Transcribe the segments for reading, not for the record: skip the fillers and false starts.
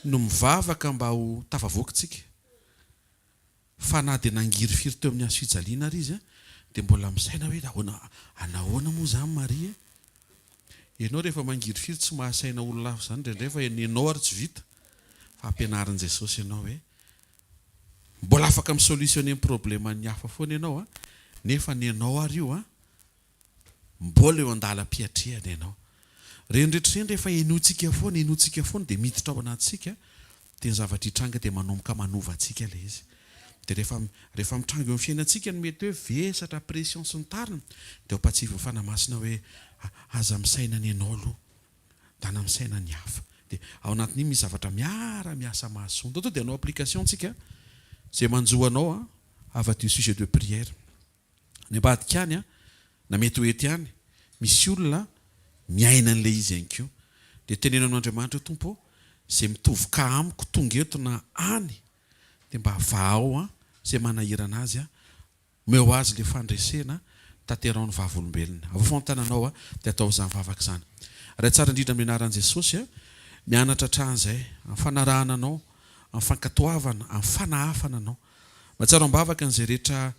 no mivavaka mba ho tafavoaka tsika. Fa na dia nangirifiry teo amin'ny hazo fijaliana ary izy dia mbola misaina hoe ahoana anahoana moa izany Maria e? Ianao rehefa mangirifiry tsy mahasaina olona hafa izany indraindray fa ny anao ary tsy vita fa ampianarin'i Jesosy ianao hoe mbola afaka mi-solutionner ny problème-n'ny hafa foana ianao an, nefa ny anao ary io an, Mbola eo an-dalam-piatrehana ianao. Ireny rehetra ireny rehefa henointsika foana, henointsika foana dia miditra ao anatintsika, dia ny zavatra hitranga dia manomboka manova antsika ilay izy. Dia rehefa rehefa mitranga eo amin'ny fiainantsika ny mety hoe vesatra, pression sy ny tariny, dia ampahatsiahin'ny Fanahy Masina hoe aza misaina ny anao aloha, ndana misaina ny hafa. Dia ao anatin'iny misy zavatra miara-miasa mahasoa. Ndao tonga dia hanao application tsika, izay manjo anao an, avadio sujet de prière. Any ambadika any an, na mety ho eto ihany, misy olona miaina an'ilay izy ihany koa. Dia teneno amin'Andriamanitra hoe, Tompo ô, izay mitovy cas amiko tonga eto na any, dia mba vahao an, izay manahirana azy an, omeo azy ilay fandresena, tanteraho ny vavolombelona. Avoafao ny tananao an, dia ataovy izany vavaka izany. Ray tsara indrindra amin'ny anaran'i Jesosy an, mianatra hatrany izay, amin'ny fanarahana Anao, amin'ny fankatoavana, amin'ny fanahafana Anao. Mahatsiaro am-bavaka an'izay rehetra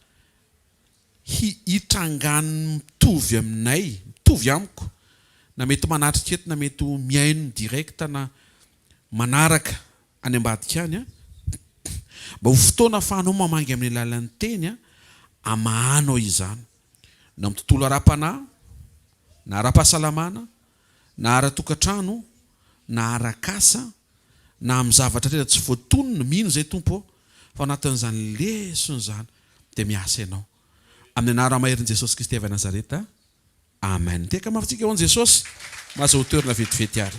hi hitrangan'ny mitovy aminay, mitovy amiko, na mety manatrika eto na mety ho mihaino direct na manaraka any ambadika any an, mba ho fotoana ahafahanao mamangy amin'ny alalan'ny teny an, amahanao izany, na amin'ny tontolo ara-panahy, na ara-pahasalamana, na ara-tokantrano, na arak'asa, na amin'ny zavatra tena tsy voatonona, mino izay Tompo ô, fa ao anatin'izany lesona izany dia miasa Ianao. Amin'ny anaram-maherin'i Jesosy Kristy avy Nazareta, Amen. Tehaka mafy antsika ho an'i Jesosy, mahazo ho toerana vetivety ary.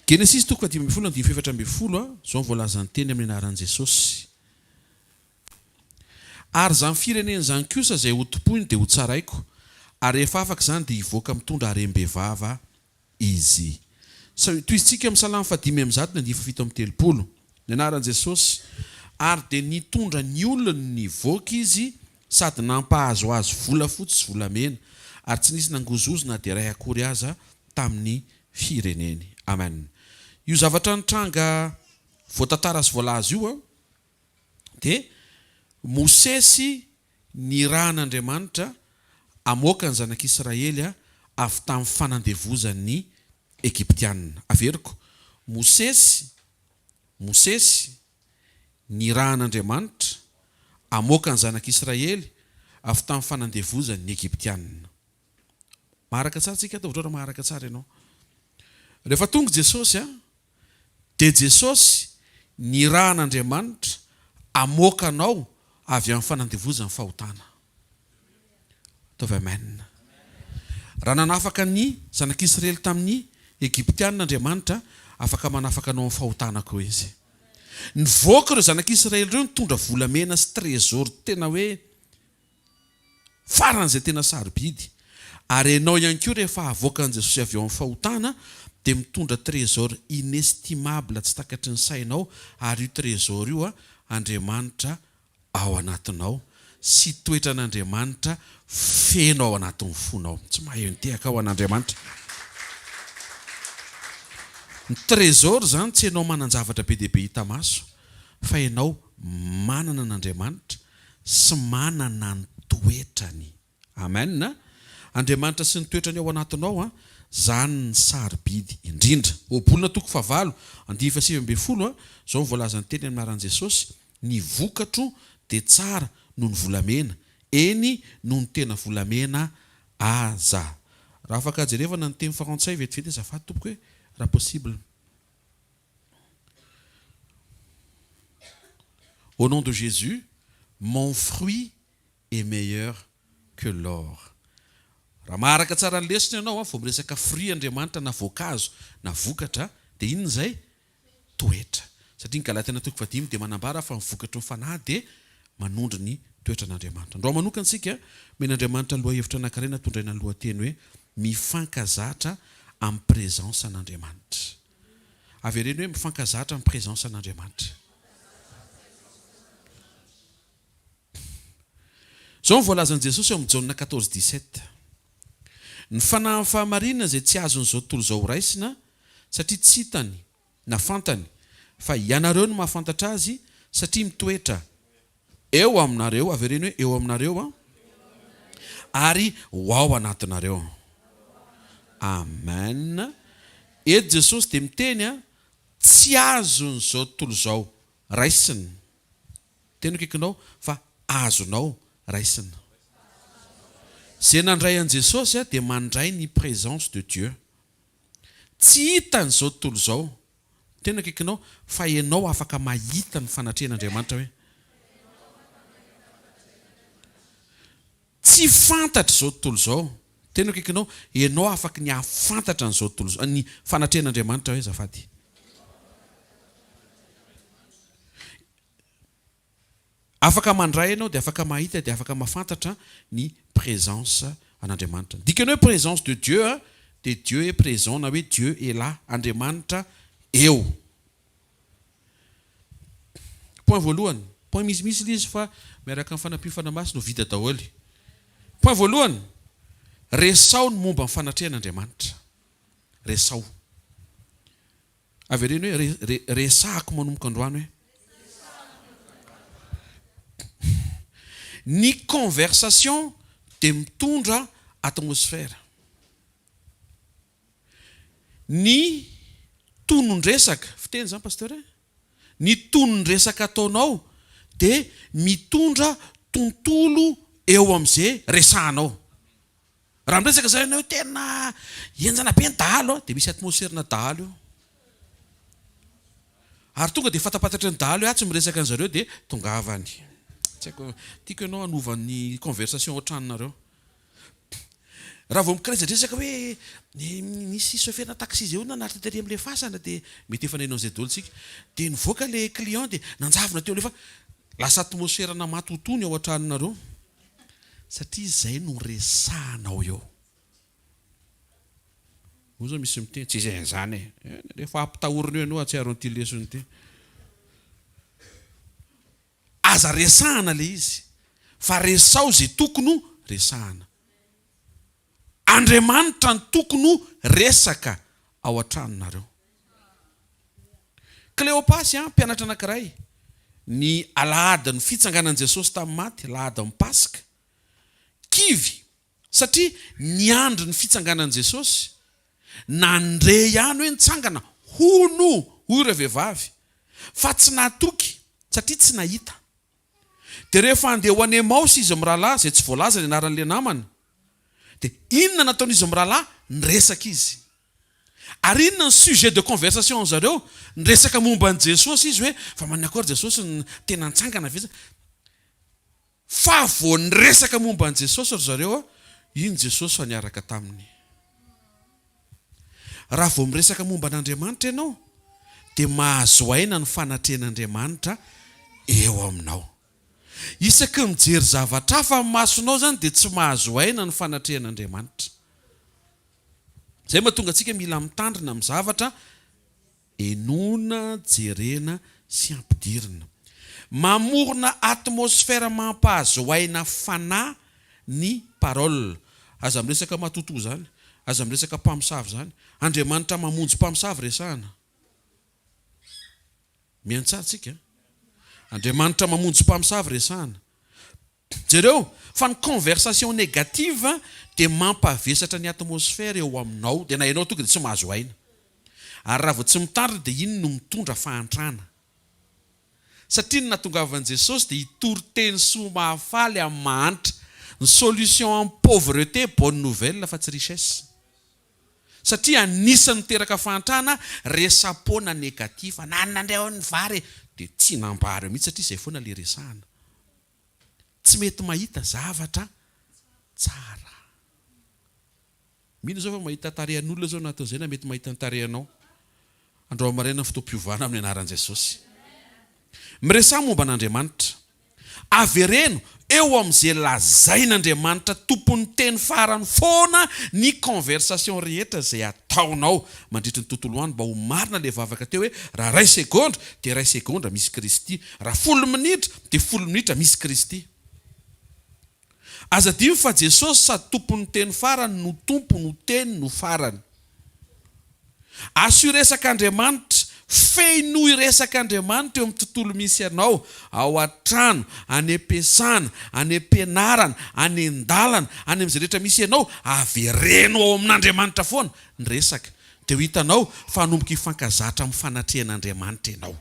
Genesisy toko fahadimy ambin'ny folo andininy fahefatra ambin'ny folo, izao no voalazan'ny teny amin'ny anaran'i Jesosy. Ary izany firenena izany kosa izay hotompoiny dia hotsaraiko, ary rehefa afaka izany dia hivoaka mitondra harem-bevava izy. Tohizintsika amin'ny Salamo fahadimy amby zato ny andininy fahafito amby telopolo. Ny anaran'i Jesosy. Ary dia nitondra ny olony nivoaka izy sady nampahazo azy volafotsy sy volamena, ary tsy nisy nangozohozo na dia iray akory aza tamin'ny fireneny. Amen. Io zavatra nitranga voatantara sy voalaza io dia Mosesy nirahan'Andriamanitra hamoaka ny zanak'Israely avy tamin'ny fanandevozan'ny Egyptiana. Averiko, Mosesy, Mosesy nirahan'Andriamanitra hamoaka ny zanak'Israely avy tamin'ny fanandevozan'ny Egyptiana. Maharaka tsara tsika ato, ohatra maharaka tsara ianao. Rehefa tonga Jesosy, Dia Jesosy nirahan'Andriamanitra hamoaka anao avy amin'ny fanandevozan'ny fahotana. Ataovy Amen. Raha nanafaka ny zanak'Israely tamin'ny Egyptiana Andriamanitra, afaka manafaka anao amin'ny fahotana koa Izy. Nivoaka ireo zanak'Israely ireo nitondra volamena sy trésor tena hoe Faran'izay tena sarobidy. Ary ianao ihany koa rehefa avoakan'i Jesosy avy ao amin'ny fahotana dia mitondra trésor inestimable tsy takatry ny sainao ary io trésor io Andriamanitra ao anatinao sy toetran'Andriamanitra feno ao anatin'ny fonao. Tsy mahay mitehaka ho an'Andriamanitra. Ny trésor izany tsy ianao manan-javatra be dia be hita maso fa ianao manana an'Andriamanitra sy manana ny toetrany. Amen a! Andriamanitra sy ny toetrany ao anatinao a, zany ny sarobidy indrindra. Ohabolana toko fahavalo, andininy fahasivy ambin'ny folo a, zao no voalazan'ny teny amin'ny anaran'i Jesosy, Ny vokatro dia tsara noho ny volamena, eny noho ny tena volamena aza. Raha afaka jerevana ny teny frantsay vetivety azafady tompoko e, raha possible. Au nom de Jésus, mon fruit est meilleur que l'or. Raha maharaka tsara ny lesona ianao, vao miresaka fruit Andriamanitra na voankazo na vokatra, dia inona izay? Toetra. Satria ny Galatiana toko fahadimy dia manambara fa ny vokatry ny Fanahy dia manondro ny toetran'Andriamanitra. Androany manokana isika, omen'Andriamanitra lohahevitra anankiray natondraina ny lohateny hoe Mifankazatra amin'ny présence an'Andriamanitra. Avereno hoe mifankazatra amin'ny présence an'Andriamanitra. Izao no voalazan'i Jesosy ao amin'ny Jaona quatorze dix-sept, Ny fanahin'ny fahamarinana izay tsy azon'izao tontolo izao horaisina, satria tsy hitany. na fantany, fa ianareo no mahafantatra Azy, satria mitoetra eo aminareo, avereno hoe eo aminareo an, ary ho ao anatinareo. Amen. Eto Jesosy dia miteny an, tsy azon'izao tontolo izao raisina. Teny akaikinao fa azonao raisina. Izay nandray an'i Jesosy dia mandray ny présence de Dieu. Tsy hitan'izao tontolo izao. Teny akaikinao fa ianao afaka mahita ny fanatrehan'Andriamanitra hoe. Tsy fantatr'izao tontolo izao. Teny akaikinao, ianao afaky ny hahafantatra an'izao tontolo izao, ny fanatrehan'Andriamanitra hoe azafady. Afaka mandray ianao dia afaka mahita dia afaka mahafantatra ny présence an'Andriamanitra. Ny dikan'ny hoe présence de Dieu dia Dieu est présent na hoe Dieu est là, Andriamanitra eo. Point voalohany, point misimisy ilay izy fa miaraka amin'ny fanampian'ny Fanahy Masina ho vita daholo. Point voalohany, resaho ny momba ny fanatrehan'Andriamanitra. Resaho. Avereno hoe, re, re, resahako manomboka androany hoe. Ny conversation dia mitondra atmosphère. Ny tonon-dresaka, fiteny izany Pasteur e? Ny tonon-dresaka ataonao dia mitondra tontolo eo amin'izay resahanao. Raha miresaka zay ianao hoe tena henjana be ny dahalo a, dia misy atmosphère-na dahalo eo. Ary tonga dia fantapantatry ny dahalo hoe atsy miresaka an'zareo dia tongavany. Tsy haiko, tiako ianao hanova ny conversation ao an-tranonareo. Raha vao mikiresadresaka hoe nisy chauffeur-na taxi zay hono nanaritra tery amin'ilay fasana dia mety efa naheno an'izay daholo tsika. Dia nivoaka ilay client dia nanjavona teo amin'ilay fasana. Lasa atmosphère-na matotoa ny ao an-tranonareo. Satria izay no resahanao eo. Moa zao misy miteny, tsisy an'izany e. Rehefa ampitahorina eo ianao hahatsiaro an'ity lesona ity. Aza resahana ilay izy, fa resaho izay tokony ho resahana. Andriamanitra no tokony ho resaka ao an-tranonareo. Kleopasy, mpianatra anankiray, ny alahadin'ny fitsanganan'i Jesosy tamin'ny maty, alahadin'ny Paska, kivy satria niandry ny fitsanganan'i Jesosy, nandre ihany hoe nitsangana, hono, hoy ireo vehivavy, fa tsy natoky satria tsy nahita. Dia rehefa handeha ho any Emaosy izy mirahalahy, izay tsy voalaza ny anaran'ilay namany, dia inona nataon'izy mirahalahy? Niresaka izy. Ary inona ny sujet de conversation an-zareo? Niresaka momba an'i Jesosy izy hoe, fa manina koa ry Jesosy tena nitsangana ve? Fa vao niresaka momba an'i Jesosy ry zareo, iny Jesosy fa niaraka taminy. Raha vao miresaka momba an'Andriamanitra ianao, dia mahazo aina ny fanatrehan'Andriamanitra eo aminao. Isaky ny mijery zavatra hafa ny masonao izany dia tsy mahazo aina ny fanatrehan'Andriamanitra. Izay mahatonga antsika mila mitandrina amin'ny zavatra henoina, jerena sy ampidirina. Mamorona atmosphère mampahazo aina fanahy ny parole. Aza miresaka matotoa izany, aza miresaka mpamosavy izany. Andriamanitra mamonjy mpamosavy resahana. Mihaino tsara tsika. Andriamanitra mamonjy mpamosavy resahana. Jereo fa ny conversation négative dia mampavesatra ny atmosphère eo aminao dia na ianao tonga dia tsy mahazo aina. Ary raha vao tsy mitandrina dia iny no mitondra fahantrana. Satria ny nahatongavan'i Jesosy dia hitory teny soa mahafaly amin'ny mahantra. Ny solution amin'ny pauvreté bonne nouvelle fa tsy richesse. Satria anisan'ny miteraka fahantrana resa-poana négatif, nanana indray aho ny vary e! Dia tsy nambara eo mihitsy satria izay foana ilay resahana. Tsy mety mahita zavatra tsara. Mino zao fa mahita tarehan'olona zao anatin'izay na mety mahita ny tarehanao. Androany maraina ny fotoam-piovana amin'ny anaran'i Jesosy. Miresaha momba an'Andriamanitra. Avereno eo amin'izay lazain'Andriamanitra tompon'ny teny farany foana ny conversation rehetra izay ataonao mandritry ny tontolo andro mba ho marina ilay vavaka teo hoe raha iray segondra dia iray segondra misy Kristy, raha folo minitra dia folo minitra misy Kristy. Aza adino fa Jesosy sady tompon'ny teny farany no Tompo no Teny no farany. Asio resaka Andriamanitra. Fenoy resaka Andriamanitra eo amin'ny tontolo misy anao, ao an-trano, any am-piasana, any am-pianarana, any an-dalana, any amin'izay rehetra misy anao, avereno ao amin'Andriamanitra foana ny resaka. Dia ho hitanao fa hanomboka hifankazatra amin'ny fanatrehan'Andriamanitra ianao.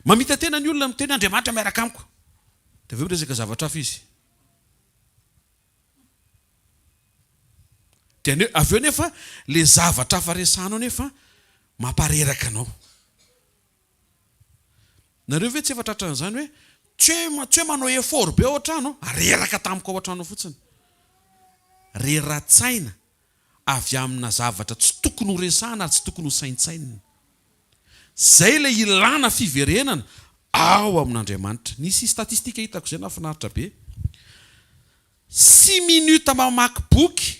Mamita-tena ny olona miteny hoe Andriamanitra miaraka amiko. Dia avy eo miresaka zavatra hafa izy. Dia ny avy eo nefa le zavatra hafa resahanao nefa mampareraka anao. Nareo ve tsy efa tratran'izany hoe tsy hoe tsy hoe manao effort be ao an-trano, reraka tampoka ao an-trano ao fotsiny. Rera-tsaina avy amina zavatra tsy tokony ho resahana ary tsy tokony ho saintsainina. Izay ilay ilana fiverenana ao amin'Andriamanitra. Nisy statistique hitako izay nahafinaritra be. Six minutes mamaky boky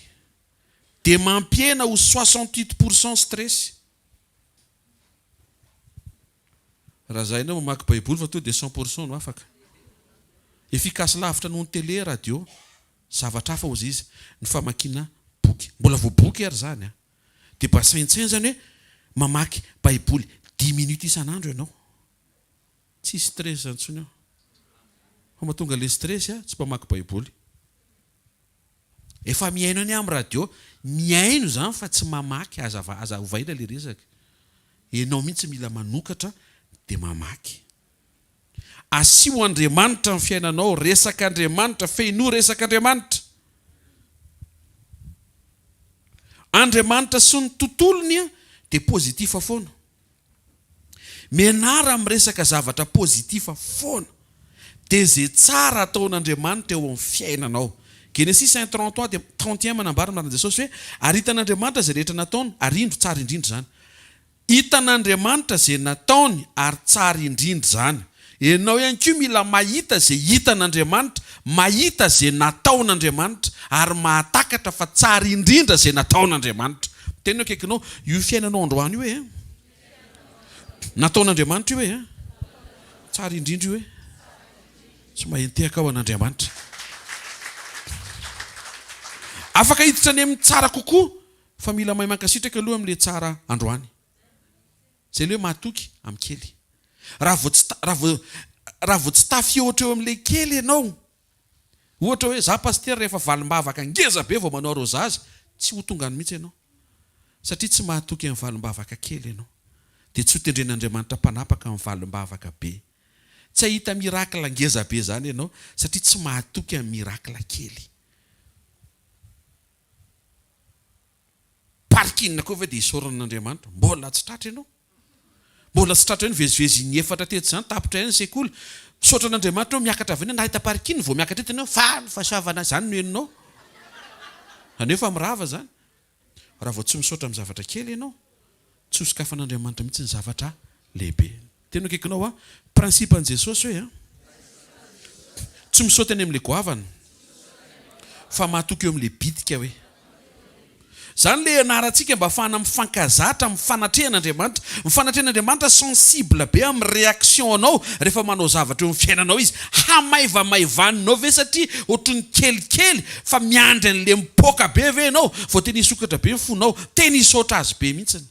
dia mampihena ho 68% stress. Raha za ianao mamaky baiboly fa tonga dia 100% no afaka. Efficace lavitra noho ny télé, radio. Zavatra hafa hozy izy ny famakiana boky. Mbola vao boky ary izany an. Dia mba saintsaino izany hoe mamaky baiboly dix minutes isan'andro ianao. Tsisy stress izany intsony ao. Fa mahatonga ilay stress tsy mpamaky baiboly. Efa mihaino anie amin'ny radio. Mihaino izany fa tsy mamaky. Aza aza ovaina ilay resaka. Ianao mihitsy mila manokatra dia mamaky. Asio Andriamanitra ny fiainanao, resaka Andriamanitra, fenoy resaka Andriamanitra. Andriamanitra sy ny tontolony dia positif foana. Mianara miresaka zavatra positif foana. Dia izay tsara ataon'Andriamanitra eo amin'ny fiainanao. Genesis un 33 dia 31 manambara ny anaran'i Jesosy hoe, Ary hitan'Andriamanitra izay rehetra nataony, ary indro, tsara indrindra izany. Hitan'Andriamanitra izay nataony ary tsara indrindra izany. Ianao ihany koa mila mahita izay hitan'Andriamanitra, mahita izay nataon'Andriamanitra ary mahatakatra fa tsara indrindra izay nataon'Andriamanitra. Teny eo akaikinao, io fiainanao androany io e! Nataon'Andriamanitra io e! Tsara indrindra io e! Tsy mahentehaka aho an'Andriamanitra. Afaka hiditra any amin'ny tsara kokoa Fa mila mahay mankasitraka aloha amin'ilay tsara androany. Izay ilay hoe mahatoky amin'ny kely. Raha vao tsy raha vao raha vao tsy tafihoatra eo amin'ilay kely ianao, ohatra hoe za pasitera rehefa valim-bavaka ngeza be vao manao arosage, tsy ho tonga any mihitsy ianao. Satria tsy mahatoky amin'ny valim-bavaka kely ianao. Dia tsy ho tendren'Andriamanitra mpanapaka amin'ny valim-bavaka be. Tsy hahita miracle ngeza be izany ianao satria tsy mahatoky amin'ny miracle kely. Parking koa ve dia isaorana an'Andriamanitra? Mbola tsy tratra ianao. Mbola tsy tratra eo nivezivezy iny efatra teto izany, tapitra ihany ny sekoly. Misaotra an'Andriamanitra eo miakatra avy eny nahita parking vao miakatra eto ianao, faly fahasoavana izany no henonao. Anefa mirava izany. Raha vao tsy misaotra amin'ny zavatra kely ianao, tsy ho sokafan'Andriamanitra mihitsy ny zavatra lehibe. Tena akaikinao an! Principe an'i Jesosy hoe an! Tsy misaoty any amin'ilay goavana fa mahatoky eo amin'ilay bitika hoe. Izany ilay ianarantsika mba ahafahana mifankazatra amin'ny fanatrehan'Andriamanitra. Ny fanatrehan'Andriamanitra sensible be amin'ny réaction anao rehefa manao zavatra eo amin'ny fiainanao izy. Hamaivamaivaninao ve satria ohatry ny kelikely fa miandry an'ilay mipoaka be ve ianao vao tena hisokatra be ny fonao? Tena hisaotra azy be mihitsiny.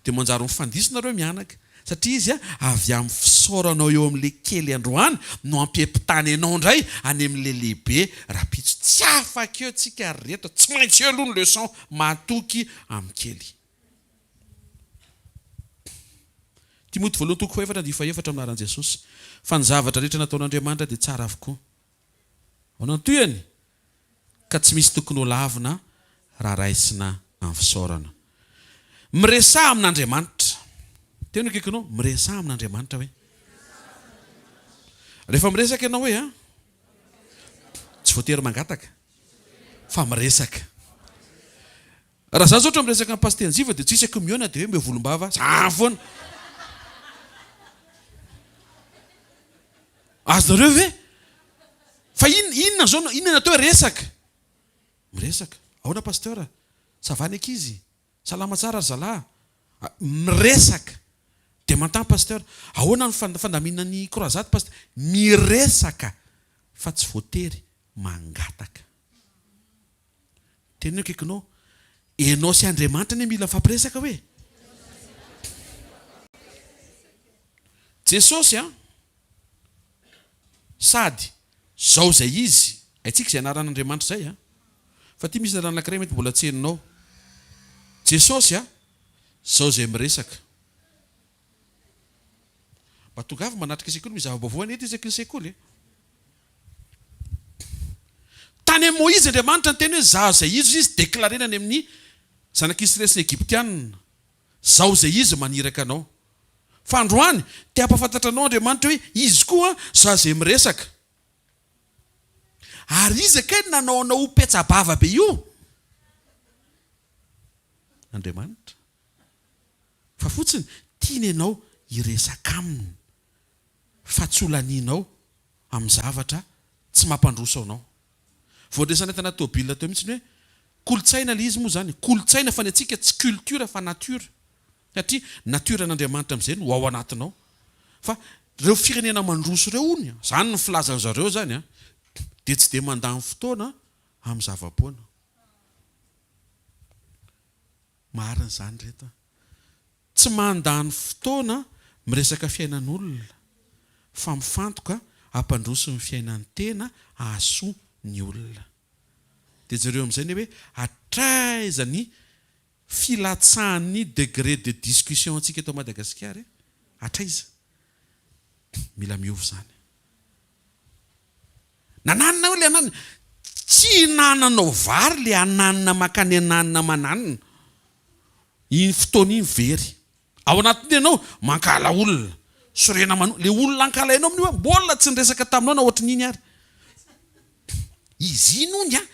Dia manjary mifandiso nareo mianaka satria izy avy amin'ny fisaoranao eo amin'ilay kely androany no ampiampitany anao indray any amin'ilay lehibe rahampitso. Tsy afaka eo tsika ry reto, tsy maintsy eo aloha ny leçon, mahatoky amin'ny kely. Timoty voalohany toko fahefatra andininy fahefatra amin'ny anaran'i Jesosy fa ny zavatra rehetra nataon'Andriamanitra dia tsara avokoa. Ahoana ny tohiny? Ka tsy misy tokony ho lavina raha raisina amin'ny fisaorana. Miresaha amin'Andriamanitra. Teny akaikinao, miresaha amin'Andriamanitra hoe. Rehefa miresaka ianao hoe an, tsy voatery mangataka fa miresaka. Raha za zao ohatra miresaka amin'i Pasitera Njiva dia tsy isaky mihaona dia hoe omeo volombava, zany foana. Azonareo ve? Fa inona, inona zao no, inona no atao hoe resaka? Miresaka. Ahoana Pasteur? Ça va ny ankizy? Salama tsara ry zalahy? Miresaka. Dia manontany Pasteur, ahoana ny fandaminana ny croisade Pasteur? Miresaka fa tsy voatery mangataka. Teneno akaikinao, Enao sy Andriamanitra anie mila mifampiresaka hoe. Jesosy an! Sady zao izay izy, haintsika izay anaran'Andriamanitra izay an! Fa ity misy anarana anankiray mety mbola tsy henonao. Jesosy an! Zao izay miresaka. Mba tongava manatrika sekoly misy zava-baovao anie eto isaky ny sekoly e! Tany amin'i Moizy Andriamanitra niteny hoe Zaho izay izy izy déclarena any amin'ny zanak'Israely sy ny Egyptiana. Zaho izay izy maniraka anao. Fa androany, te hampahafantatra anao Andriamanitra hoe Izy koa Zaho izay miresaka. Ary iza kay no nanao anao ho petsa-bava be io? Andriamanitra. Fa fotsiny, tiany ianao hiresaka Aminy, fa tsy ho lanianao amin'ny zavatra tsy mampandroso anao. Voadresana tanaty tôbila teo mihitsy ny hoe kolontsaina ilay izy moa izany, kolontsaina fa ny antsika tsy culture fa nature. Satria nature an'Andriamanitra amin'izay no ao anatinao. Fa ireo firenena mandroso ireo hono, izany ny filazan-dry zareo izany an, dia tsy dia mandany fotoana amin'ny zava-poana. Marina izany reto a. Tsy mandany fotoana miresaka fiainan'olona fa mifantoka hampandroso ny fiainan'ny tena hahasoa ny olona. Dia jereo amin'izay anie hoe hatraiza ny filatsahan'ny degré de discussion antsika eto Madagasikara e! Hatraiza? Mila miova izany. Nananina hoe le ananina. Tsy hinananao vary le ananina makany ananina aman'anina. Iny fotoana iny very. Ao anatin'iny ianao mankahala olona. Sorena mano, le olona ankahalainao amin'io mbola tsy niresaka taminao na ohatrin'iny ary. Izy iny hono an,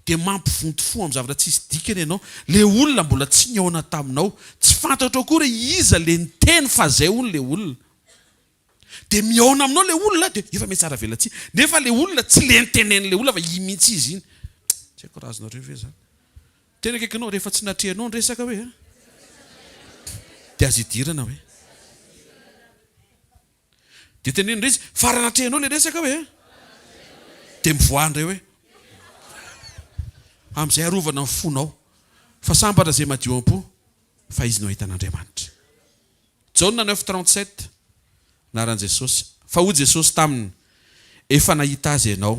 dia mampivonto fo amin'ny zavatra tsisy dikany ianao. Le olona mbola tsy nihaona taminao. Tsy fantatrao akory hoe iza le niteny fa zay hono le olona. Dia mihaona aminao ilay olona dia efa mihatsara velatsihy. Nefa ilay olona tsy le nitenen'ilay olona fa i mihitsy izy iny. Tsy haiko raha azonareo ve izany. Tena akaikinao rehefa tsy natrehanao ny resaka hoe dia azo idirana hoe. Dia teneno indray izy fa raha natrehanao ilay resaka hoe dia mivoaha indray hoe. Amin'izay arovana ny fonao fa sambatra izay madio am-po fa izy no hahita an'Andriamanitra. Jaona neuf 37, Anaran'i Jesosy. Fa hoy Jesosy taminy, Efa nahita Azy ianao,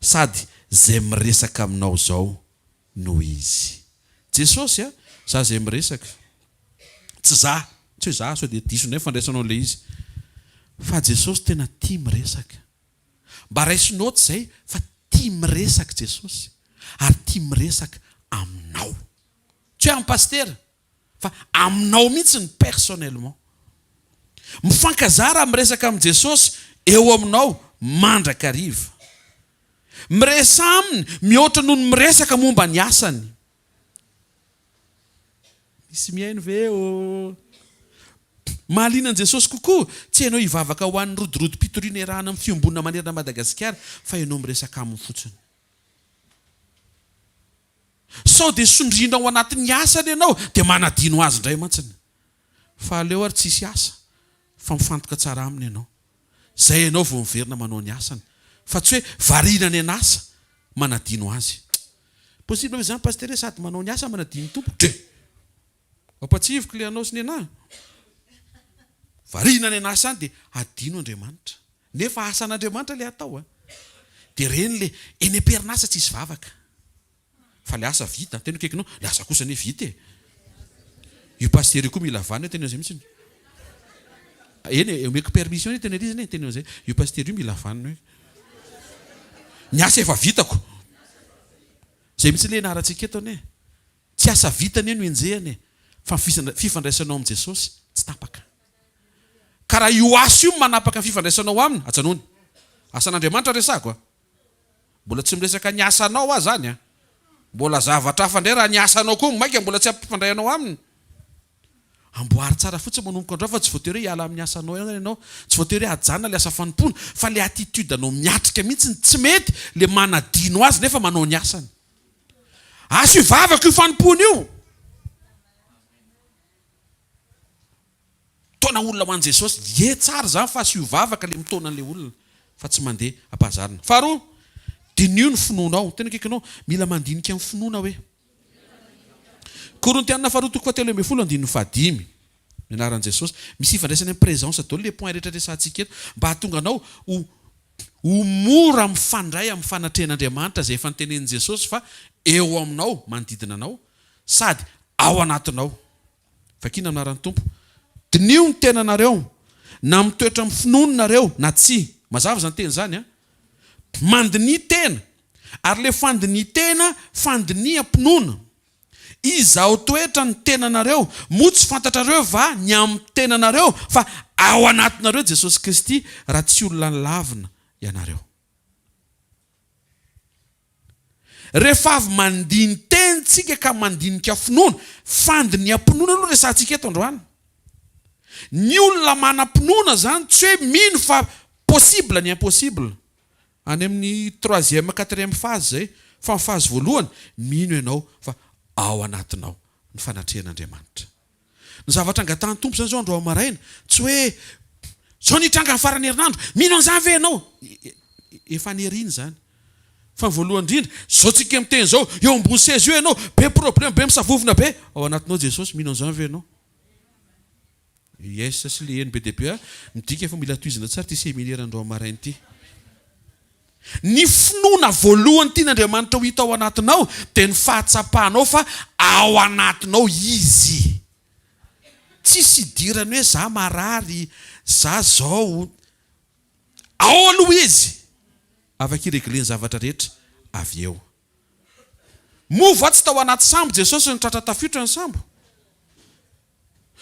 sady Izay miresaka aminao izao no Izy. Jesosy a! Za izay miresaka. Tsy za, tsy hoe za, sao dia diso indray ny fandraisanao an'ilay izy. Fa Jesosy tena tia miresaka. Mba raiso note izay fa tia miresaka Jesosy, ary tia miresaka aminao. Tsy hoe amin'ny pasitera. Fa aminao mihitsy ny personnellement. Mifankazara miresaka amin'i Jesosy eo aminao mandrakariva. Miresaha aminy mihoatra noho ny miresaka momba ny asany. Misy mihaino ve ô? Mahaliana an'i Jesosy kokoa tsy ianao hivavaka ho an'ny rodorodim-pitoriana iarahana amin'ny fiombonana manerana Madagasikara fa ianao miresaka aminy fotsiny. Sao dia sondriana ao anatin'ny asany ianao dia manadino azy indray mantsiny. Fa aleo ary tsisy asa fa mifantoka tsara aminy ianao. Zay ianao vao miverina manao ny asany. Fa tsy hoe variana any an'asa manadino azy. Possible ve zany Pasitera hoe sady manao ny asa manadino ny Tompo? Dre! Ampatsihiviko le anao sy ny anah. Variana any an'asa any dia adino Andriamanitra. Nefa asan'Andriamanitra le atao a. Dia reny le eny am-perinasa tsisy vavaka. Fa le asa vita, tena akaikinao, le asa kosa anie vita e. Io pasitera io koa mila vanona tena izay mihitsy. Eny e, omeko permission anie tena izy anie, tena izay. Io pasitera io mila vanona io. Ny asa efa vitako. Izay mihitsy le anarantsika eto anie. Tsy asa vita anie no enjehina e, fa ny fifandraisanao amin'i Jesosy tsy tapaka. Ka raha io asa io no manapaka ny fifandraisanao aminy, ajanony. Asan'Andriamanitra resahako a. Mbola tsy miresaka ny asanao aho zany a. Mbola zavatra hafa indray raha ny asanao koa maika mbola tsy ampifandray anao aminy. Amboary tsara fotsiny manomboka androany fa tsy voatery hoe hiala amin'ny asanao ihany ianao, tsy voatery hoe hajanona ilay asa fanompoana fa ilay attitude anao miatrika mihitsy no tsy mety, ilay manadino azy nefa manao ny asany. Asa io vavaka io fanompoana io. Mitaona olona ho an'i Jesosy. Ie tsara izany fa asio vavaka ilay mitaona an'ilay olona fa tsy mandeha ampahazarina. Faharoa, diniho ny finoanao. Tena akaikinao, mila mandinika ny finoana hoe. Korintiana faharoa toko fahatelo ambin'ny folo andininy fahadimy. Ny anaran'i Jesosy. Misy ifandraisany amin'ny présence daholo le point rehetra resahantsika eto mba hahatonga anao ho ho mora mifandray amin'ny fanatrehan'Andriamanitra izay efa notenenin'i Jesosy fa eo aminao, manodidina anao, sady ao anatinao. Vakina amin'ny anaran'ny Tompo. Diniho ny tenanareo, na mitoetra amin'ny finoana nareo na tsia. Mazava izany teny izany an! Mandiniha tena. Ary ilay fandinihan-tena, fandiniham-pinoana. Izahao toetra ny tenanareo, moa tsy fantatrareo va ny amin'ny tenanareo fa ao anatinareo Jesosy Kristy, raha tsy olona lavina ianareo? Rehefa avy mandini-teny tsika ka mandinika finoana, fandiniham-pinoana aloha resahantsika eto androany. Ny olona manam-pinoana izany tsy hoe mino fa possible ny impossible. Any amin'ny troisième, quatrième phase izay, fa ny phase voalohany, mino ianao fa ao anatinao ny fanatrehan'Andriamanitra. Ny zavatra angatahan'ny Tompo izany izao androany maraina, tsy hoe izao ny hitranga ny faran'ny herinandro, mino an'izany ve ianao? Efa niriny izany. Fa ny voalohany indrindra, izao tsika miteny izao, eo ambony seza eo ianao, be problème, be misavovona be, ao anatinao Jesosy, mino an'izany ve ianao? Yes sy le eny be dia be a, midika fa mila tohizana tsara ity seminaire androany maraina ity. Ny finoana voalohany tian'Andriamanitra ho hita ao anatinao dia ny fahatsapanao fa ao anatinao Izy. Tsisy idirany hoe za marary, za zao. Ao aloha Izy, afaka hi-regler ny zavatra rehetra avy eo. Moa va tsy tao anaty sambo Jesosy no tratra tafiotra ny sambo?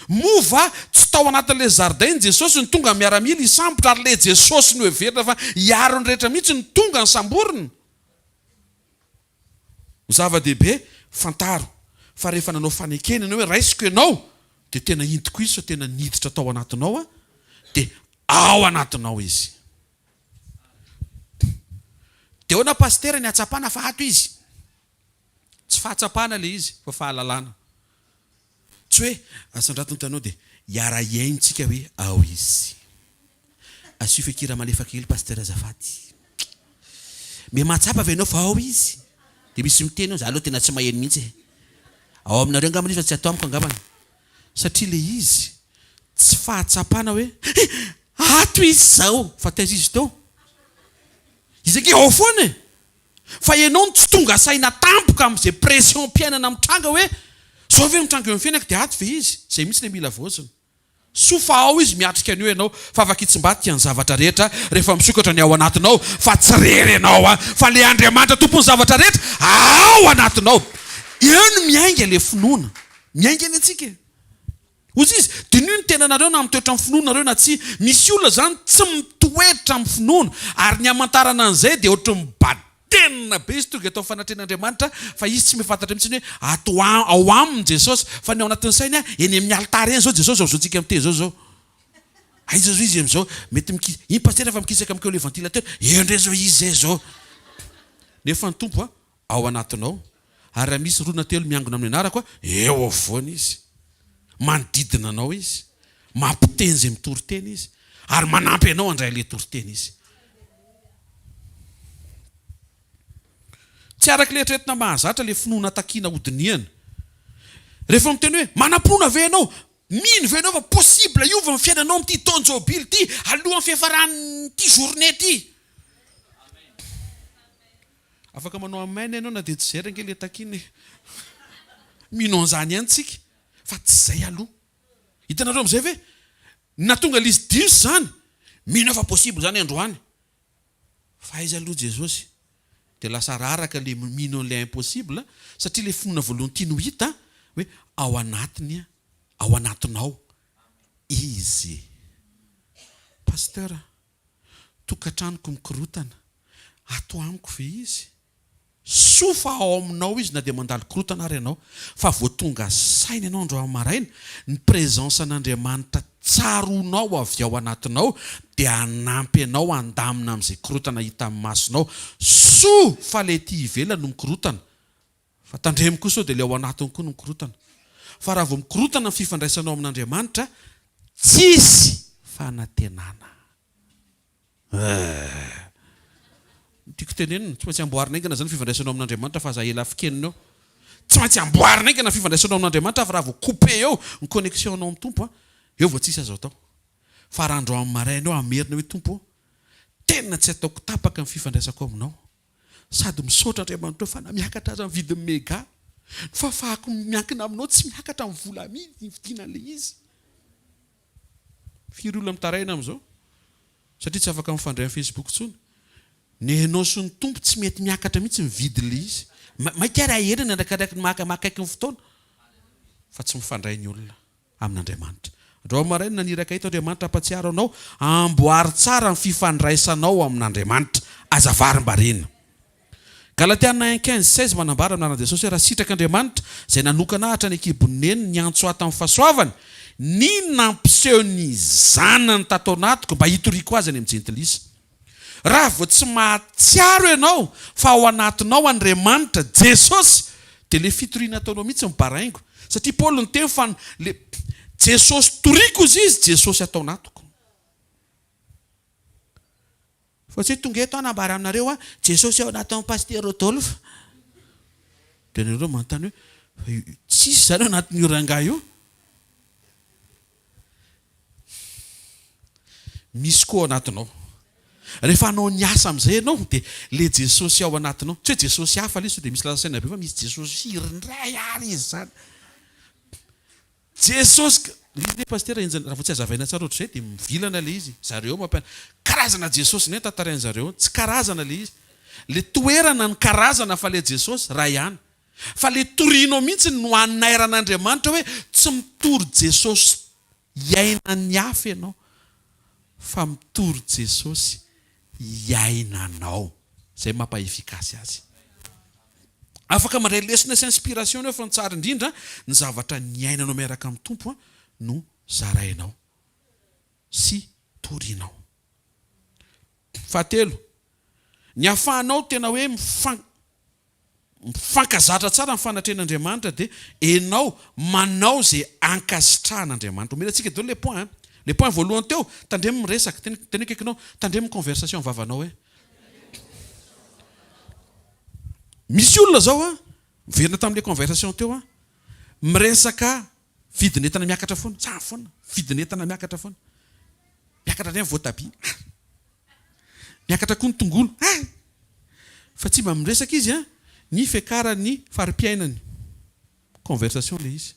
Moa va tsy tao anatin'ilay zaridaina Jesosy no tonga ny miaramila hisambotra ary ilay Jesosy noheverina fa hiaro ny rehetra mihitsy no tonga nisamborina? Ny zava-dehibe, fantaro fa rehefa nanao fanekena ianao hoe raisiko ianao dia tena entiko izy fa tena niditra tao anatinao dia ao anatinao izy. Dia ahoana pasitera ny hahatsapana fa ato izy? Tsy fahatsapana ilay izy fa fahalalana. Tsy hoe asandrato ny tanao dia hiara-hihaino tsika hoe ao izy. Asio feon-kira malefaka kely pasteur azafady. Miha mahatsapa ve ianao fa ao izy? Dia misy miteny hoe za aloha tena tsy maheno mihitsy e. Ao aminareo angambany izy fa tsy ato amiko angambany. Satria ilay izy tsy fahatsapana hoe he! Ato izy izao! Fa taiza izy teo? Izy ange ao foana e! Fa ianao no tsy tonga saina tampoka amin'izay pression-piainana mitranga hoe izao ve mitranga eo amin'ny fiainako dia ato ve izy? Izay mihitsy ilay mila voazona. Soa fa ao izy miatrika an'io ianao fa afaka hitsimbadika ny zavatra rehetra rehefa misokatra ny ao anatinao fa tsy rery ianao an! Fa ilay Andriamanitra tompon'ny zavatra rehetra ao anatinao. Eo no miainga ilay finoana. Miainga ny antsika e! Hoy izy, Diniho ny tenanareo na mitoetra amin'ny finoana nareo na tsia. Misy olona izany tsy mitoetra amin'ny finoana, ary ny hamantarana an'izay dia ohatry ny badenina be izy tonga eto amin'ny fanatrehan'Andriamanitra fa izy tsy mifantatra mihitsy hoe ato ao aminy Jesosy, fa ny ao anatin'ny sainy eny amin'ny alitara eny izao Jesosy izao tsika miteny izao izao. Aiza izao izy amin'izao? Mety mikisa, iny pasitera efa mikisaka mikeo ilay ventilateur, eo indray izao izy izay izao. Nefa ny Tompo a, ao anatinao, ary raha misy roa na telo miangona amin'ny anarako, eo afovoany Izy. Manodidina anao Izy. Mampiteny izay mitory teny Izy. Ary manampy anao handray ilay toriteny Izy. Tsy araka ilay eritreretina mahazatra ilay finoana takiana hodinihana. Rehefa miteny hoe, manam-pinoana ve ianao? Mino ve ianao fa possible hiova ny fiainanao amin'ity taon-jobily ity alohan'ny fiafaran'ity journée ity? Afaka manao amen ianao na dia tsy izay ary ange ilay takiana e. Mino an'izany ihany tsika fa tsy izay aloha. Hitanareo amin'izay ve? Ny nahatonga ilay izy diso izany. Mino aho fa possible izany androany. Fa aiza aloha Jesosy? Dia lasa raraka ilay mino an'ilay impossible satria ilay finoana voalohany tiany ho hita hoe ao anatiny, ao anatinao Izy. Pasteur a! Tokantranoko mikorotana, ato amiko ve izy? Soa fa ao aminao izy na dia mandalo korotana ary ianao, fa vao tonga saina ianao androany maraina, ny présence an'Andriamanitra tsaroanao avy ao anatinao dia hanampy anao handamina amin'izay korotana hitan'ny masonao. Soa fa ilay ety ivelany no mikorotana, fa tandremo koa sao dia ilay ao anatiny koa no mikorotana. Fa raha vao mikorotana ny fifandraisanao amin'Andriamanitra, tsisy fanantenana. Eh! Ny tiako tenenina, tsy maintsy amboarina haingana izany ny fifandraisanao amin'Andriamanitra fa aza ela fikenina eo. Tsy maintsy amboarina haingana ny fifandraisanao amin'Andriamanitra fa raha vao couper eo ny connexion-nao amin'ny Tompo an, eo vao tsisy azo atao. Fa raha androany maraina eo hamerina hoe Tompo ô, tena tsy ataoko tapaka ny fifandraisako aminao. Sady misaotra Andriamanitra fa na miakatra aza ny vidin'ny mega, ny fahafahako miankina aminao tsy miakatra ny vola amidy nividiana an'ilay izy. Firy olona mitaraina amin'izao satria tsy afaka mifandray amin'ny Facebook intsony. Ny enao sy ny Tompo tsy mety miakatra mihitsy ny vidin'ilay izy. Mainka ary aherina arakaraka ny maha akaiky ny fotoana fa tsy mifandray ny olona amin'Andriamanitra. Androany maraina naniraka eto Andriamanitra hampatsiaro anao, amboary tsara ny fifandraisanao amin'Andriamanitra. Aza varimbariana. Galatiana un 15, 16 manambara amin'ny anaran'i Jesosy hoe raha sitrak'Andriamanitra, izay nanokana ahy hatrany an-kibon'ny neniny niantso ahy tamin'ny fahasoavany, ny nampiseho ny Zanany tato anatiko mba hitoriako azy any amin'ny jentilisa. Raha vao tsy mahatsiaro ianao fa ao anatinao Andriamanitra, Jesosy, dia ilay fitoriana ataonao mihitsy mibaraingo. Satria Paoly niteny fa le Jesosy toriko hozy izy, Jesosy ato anatiko. Fa tsy hoe tonga eto aho hanambara aminareo an, Jesosy ao anatin'i Pasitera Rodolphe. Dia nareo manontany hoe, fa tsisy izany ao anatin'io rangahy io? Misy koa ao anatinao. Rehefa hanao ny asa amin'izay ianao dia ilay Jesosy ao anatinao, tsy hoe Jesosy hafa ilay izy sao dia misy lasa saina be fa misy Jesosy firy indray ary izy izany. Jesosy ka, ilay izy anie Pasitera henjana, raha vao tsy hazavaina tsara ohatr'izay dia mivilana ilay izy, zareo mampianatra, karazana Jesosy indray no tantarain-dry zareo, tsy karazana ilay izy, ilay toerana no karazana fa ilay Jesosy iray ihany. Fa le torianao mihitsy no anairan'Andriamanitra hoe tsy mitory Jesosy hiainan'ny hafa ianao fa mitory Jesosy hiainanao. Zay mampa efficace azy. Afaka mandray lesona sy inspiration ianao fa ny tsara indrindra ny zavatra niainanao miaraka amin'ny Tompo no zarainao sy torianao. Fahatelo, ny ahafahanao tena hoe mifan mifankazatra tsara ny fanatrehan'Andriamanitra dia enao manao izay ankasitrahan'Andriamanitra. Omena antsika daholo le point an. Le point voalohany teo, tandremo miresaka, teny teny akaikinao, tandremo ny conversation vavanao hoe. Misy olona zao an, miverina tamin'le conversation teo an, miresaka vidin'entana miakatra foana, zany foana, vidin'entana miakatra foana. Miakatra indray ny voatabia. Miakatra koa ny tongolo. Hay! Fa tsy mba miresaka izy an, ny fiakaran'ny fari-piainany. Conversation ilay izy.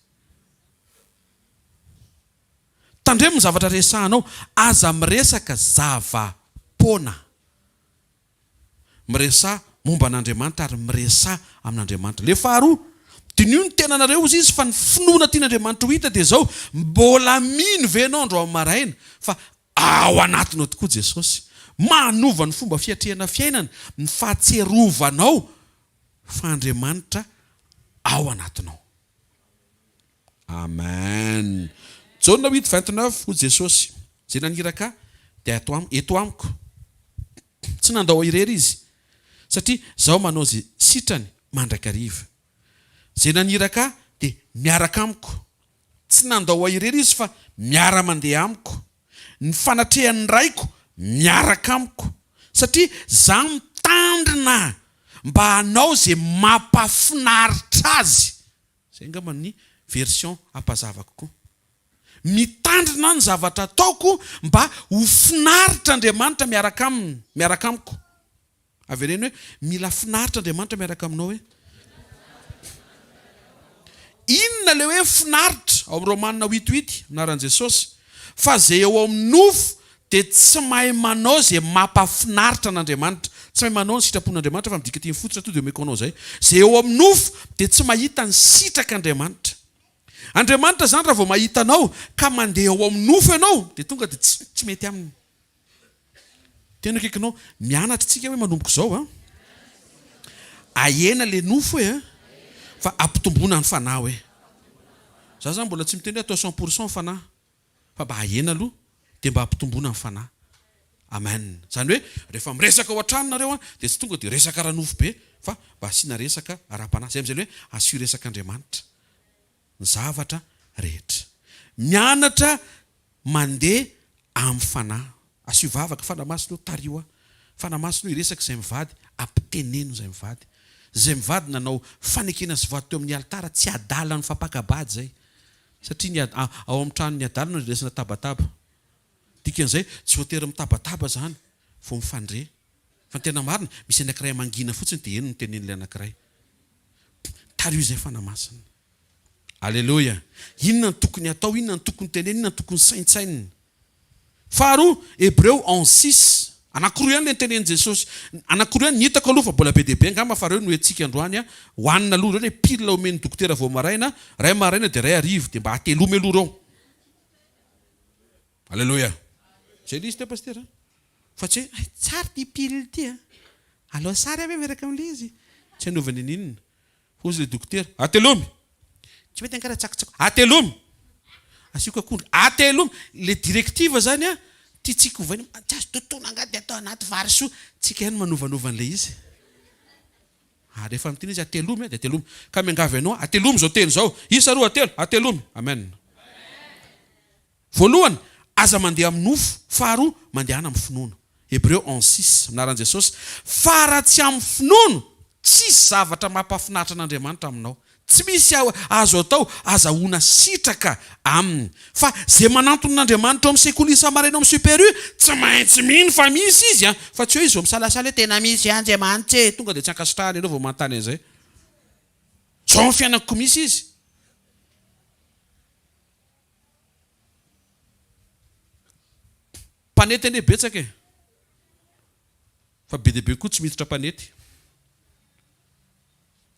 Tandremo ny zavatra resahanao. Aza miresaka zava-poana. Miresaha momba an'Andriamanitra ary miresaha amin'Andriamanitra. Ilay faharoa, diniho ny tenanareo hozy izy fa ny finoana tian'Andriamanitra ho hita dia izao, mbola mino ve ianao androany maraina fa ao anatinao tokoa Jesosy? Manova ny fomba fiatrehana fiainana ny fahatsiarovanao fa Andriamanitra ao anatinao. Amen. Jaona huit 29, hoy Jesosy, Izay naniraka Ahy dia ato am, eto amiko. Tsy nandao ahy irery Izy, satria Izaho manao izay sitrany mandrakariva. Izay naniraka Ahy dia miaraka amiko. Tsy nandao ahy irery Izy fa miara-mandeha amiko. Ny fanatrehan'ny Raiko miaraka amiko, satria Izaho mitandrina mba hanao izay mampahafinaritra Azy. Izay angamba ny version hampazava kokoa. Mitandrina ny zavatra ataoko mba ho finaritra Andriamanitra miaraka aminy, miaraka amiko. Avereno hoe, mila finaritra Andriamanitra miaraka aminao hoe. Inona ilay hoe finaritra ao amin'ny Romana huit huit, anaran'i Jesosy? Fa izay eo amin'ny nofo dia tsy mahay manao izay mampafinaritra an'Andriamanitra. Tsy mahay manao ny sitrapon'Andriamanitra fa midika teny fototra tonga dia omeko anao izay. Izay eo amin'ny nofo dia tsy mahita ny sitrak'Andriamanitra. Andriamanitra izany raha vao mahita anao ka mandeha ao amin'ny nofo ianao dia tonga dia tsy tsy mety aminy. Tena akaikinao. Mianatra tsika hoe manomboka izao an. Ahena le nofo e fa ampitomboina ny fanahy hoe. Za zany mbola tsy miteny hoe atao 100% ny fanahy. Fa mba ahena aloha dia mba ampitomboina ny fanahy. Amen. Izany hoe rehefa miresaka ao an-trano nareo an dia tsy tonga dia resaka ara-nofo be fa mba asiana resaka ara-panahy. Izay amin'izay le hoe asio resaka Andriamanitra ny zavatra rehetra. Mianatra mandeha amin'ny fanahy. Asio vavaka, Fanahy Masina o tariho aho. Fanahy Masina o hiresaka izay mivady, ampiteneno izay mivady. Izay mivady nanao fanekena sy voady teo amin'ny alitara, tsy adala nifampaka-bady izay. Satria ny ao amin'ny tranon'ny adala no andrenesana tabataba. Dikan'izay, tsy voatery mitabataba izany vao mifandre. Fa ny tena marina, misy anankiray mangina fotsiny dia eny no tenenin'ilay anankiray. Tariho izay Fanahy Masina. Aleloia! Inona no tokony hatao, inona no tokony tenenina, inona no tokony saintsainina? Faharoa, Hebreo 11, 6. Anankiroa ihany ilay notenenin'i Jesosy. Anankiroa ihany ny hitako aloha fa mbola be dia be angamba fa ireo no entintsika androany a. Hohanina aloha ireo ilay pile omen'ny dokotera vao maraina, iray maraina dia iray hariva, dia mba atelomy aloha ireo. Aleloia! Izay ilay izy teo Pasitera a. Fa tsy hoe, hay tsara ity pile ity a. Alao sary aho ve miaraka amin'ilay izy? Tsy hanaovany n'inona. Hozy ilay dokotera, Atelomy! Tsy mety angaha raha tsakotsako. Atelomy! Asiako akondro. Atelomy! Ilay directive izany an, tiantsika ovaina, tsy azo totoina angaha dia atao anaty vary soa. Tsika ihany manovanova an'ilay izy. Ary rehefa miteny izy atelomy dia atelomy. Ka miangavy anao aho, atelomy izao teny izao. Isa roa, telo, atelomy. Amen. Voalohany, aza mandeha amin'ny nofo, faharoa, mandehana amin'ny finoana. Hebreo 11, 6, Amin'ny anaran'i Jesosy, fa raha tsy amin'ny finoana, tsisy zavatra mampahafinaritra an'Andriamanitra aminao. Tsy misy azo atao azahoana sitraka Aminy. Fa izay manantona an'Andriamanitra ao amin'ny sekoly isa-maraina ao amin'ny Super U, tsy maintsy mino fa misy Izy an! Fa tsy hoe izy vao misalasala hoe tena misy Andriamanitra e! Tonga dia tsy ankasitrahany ianao vao manontany an'izay. Izao ny fiainako misy Izy. Mpanety anie betsaka e! Fa be dia be koa tsy miditra mpanety.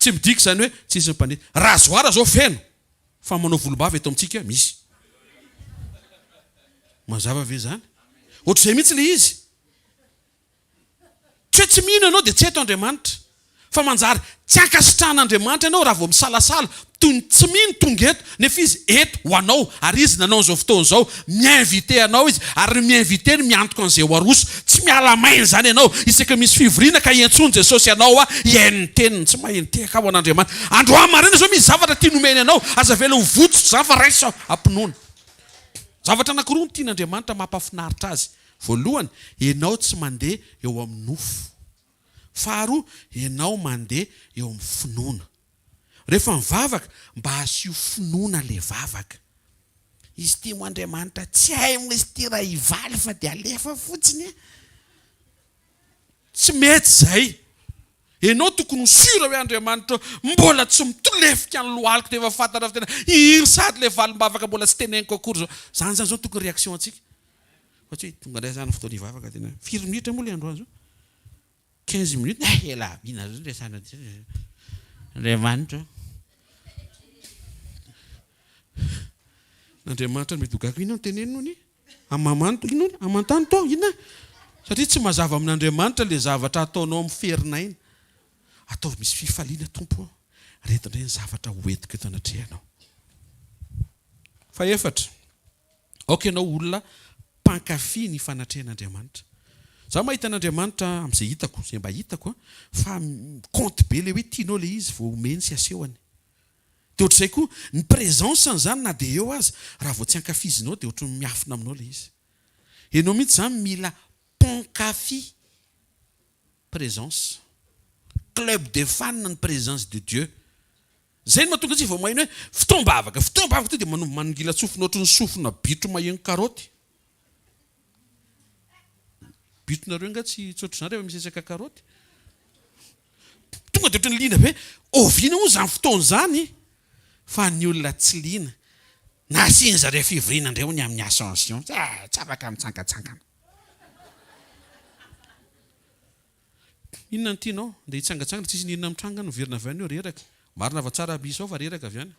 Tsy midika izany hoe tsisy ny mpanety. Rasoir zao feno fa manao volombava eto amintsika misy. Mazava ve izany? Ohatr'izay mihitsy ilay izy. Tsy hoe tsy mino ianao dia tsy eto Andriamanitra. Fa manjary tsy ankasitrahan'Andriamanitra ianao raha vao misalasala toy ny tsy mino tonga eto nefa Izy eto ho anao ary Izy nanao an'izao fotoana izao. Mi-inviter anao Izy ary ny mi-inviter no miantoka an'izay ho aroso. Tsy miala maina izany ianao isaky ny misy fivoriana ka iantsoan'i Jesosy anao hihaino ny teniny. Tsy mahay nitehaka aho ho an'Andriamanitra. Androany maraina izao misy zavatra tiany omeny anao. Aza avela ho votsotra izany fa raiso am-pinoana. Zavatra anankiroa no tian'Andriamanitra mampahafinaritra Azy. Voalohany, ianao tsy mandeha eo amin'ny nofo. Faharoa, ianao mandeha eo amin'ny finoana. Rehefa mivavaka, mba asio finoana ilay vavaka. Izy ity moa Andriamanitra tsy hay moa izy ity raha hivaly fa dia alefa fotsiny e. Tsy mety izay. Ianao tokony ho sûr hoe Andriamanitra ô, mbola tsy mitolefika ny lohaliko dia efa fantatra fa tena iry sady ilay valim-bavaka mbola tsy teneniko akory izao. Izany izany izao tokony réaction antsika. Fa tsy hoe tonga indray izany fotoana hivavaka tena firy minitra moa ilay androany izao? 15 minutes, eh ela be nareo no resahana aty. Andriamanitra ô. Andriamanitra mety ho gaga, inona no teneniny hono e? Amamanto, inona? Amantany to, inona? Satria tsy mazava amin'Andriamanitra ilay zavatra ataonao amin'ny ferin'aina. Ataovy misy fifaliana Tompo ô, reto indray ny zavatra ho entiko eto anatrehanao. Fahefatra, aoka ianao ho olona mpankafy ny fanatrehan'Andriamanitra. Izaho mahita an'Andriamanitra amin'izay hitako, izay mba hitako, fa mi-compte be ilay hoe tianao ilay izy vao omeny sy asehony. Dia ohatr'izay koa, ny présence-ny izany na dia eo aza, raha vao tsy ankafizinao dia ohatran'ny miafina aminao ilay izy. Ianao mihitsy izany mila mpankafy présence. Club des fans ny présence de Dieu. Izay no mahatonga antsika vao maheno hoe fotoam-bavaka, fotoam-bavaka tonga dia manomboka manongilan-tsofina ohatran'ny sofina bitro maheno karaoty. Bitronareo angaha tsy tsy ohatr'izany rehefa misy resaka karaoty? Tonga dia ohatran'ny liana be, oviana moa izany fotoana izany? Fa ny olona tsy liana, nasian-dry zareo fivoriana indray hono amin'ny Ascension, tsy afaka mitsangantsangana. Inona no tianao? Andeha hitsangantsangana, tsisy n'inona mitranga any, miverina avy any eo reraka. Marina fa tsara misy ao fa reraka avy any.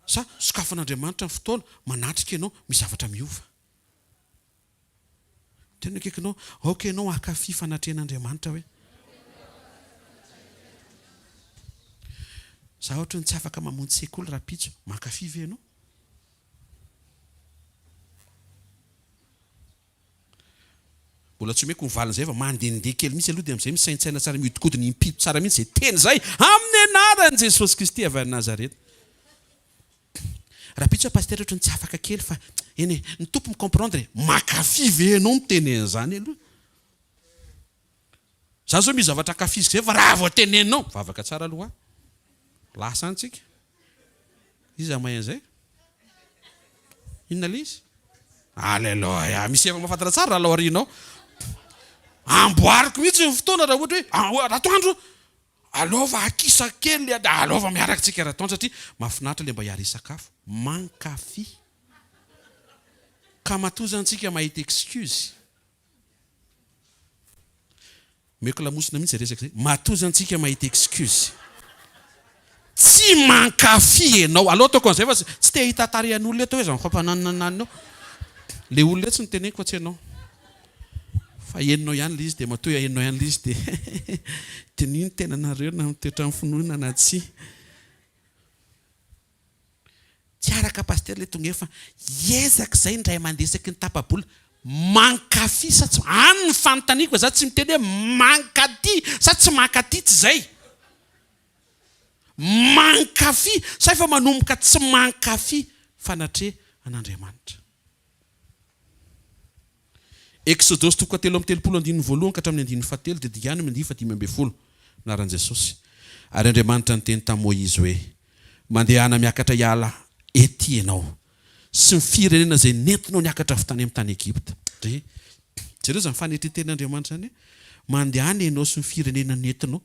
Sa sokafan'Andriamanitra ny fotoana, manatrika ianao, misy zavatra miova. Tena akaikinao, aoka ianao hankafy fanatrehan'Andriamanitra hoe. Za ohatran'ny tsy afaka mamonjy sekoly rahampitso, mankafy ve ianao? Mbola tsy omeko ny valin'izay fa mandehandeha kely mihitsy aloha dia amin'izay misaintsaina tsara mihodinkodina impito tsara mihitsy izay teny izay amin'ny anaran'i Jesosy Kristy avy any Nazareta. Rahampitso aho Pasitera ohatran'ny tsy afaka kely fa eny e, ny Tompo mi-comprendre e, mankafy ve ianao miteny an'izany aloha? Za zao misy zavatra ankafiziko zay fa raha vao teneninao, mivavaka tsara aloha aho. Lasa any tsika. Iza mahay an'izay? Inona ilay izy? Aleloia! Misy efa mahafantatra tsara raha aoriana ao. Amboariko mihitsy ny fotoana raha ohatra hoe ratoandro aleova akisa kely aleova miaraka tsika ratoandro satria mahafinaritra ilay mba hiara-hisakafo. Mankafy. Ka matoa zany tsika mahita excuse. Omeko lamosina mihitsy zay resaka zay. Matoa zany tsika mahita excuse. Tsy mankafy enao. Aleo ataoko an'izay fa tsy te hahita tarehan'olona eto hoe zany fampananananana eo. Le olona etsy no teneniko fa tsy enao. Fa henonao ihany le izy dia matoa henonao ihany le izy dia diniho ny tenanareo na mitoetra amin'ny finoana na tsia. Tsy araka pasitera le tonga eo fa hiezaka izay indray mandeha isaky ny tapa-bola. Mankafy sa tsy any ny fanontaniako fa za tsy miteny hoe mankaty sa tsy mankaty tsy izay. Mankafy sa efa manomboka tsy mankafy fanatreha an'Andriamanitra. Eksodosy toko fahatelo amby telopolo andininy voalohany ka hatramin'ny andininy fahatelo dia dingano amin'ny andininy fahadimy ambin'ny folo. Anaran'i Jesosy. Ary Andriamanitra niteny tamin'i Moizy hoe, Mandehana miakatra hiala ety ianao sy ny firenena izay nentinao niakatra avy tany amin'ny tany Egypta. Dre. Jereo izany fanetren-ten'Andriamanitra izany hoe, Mandehana ianao sy ny firenena nentinao.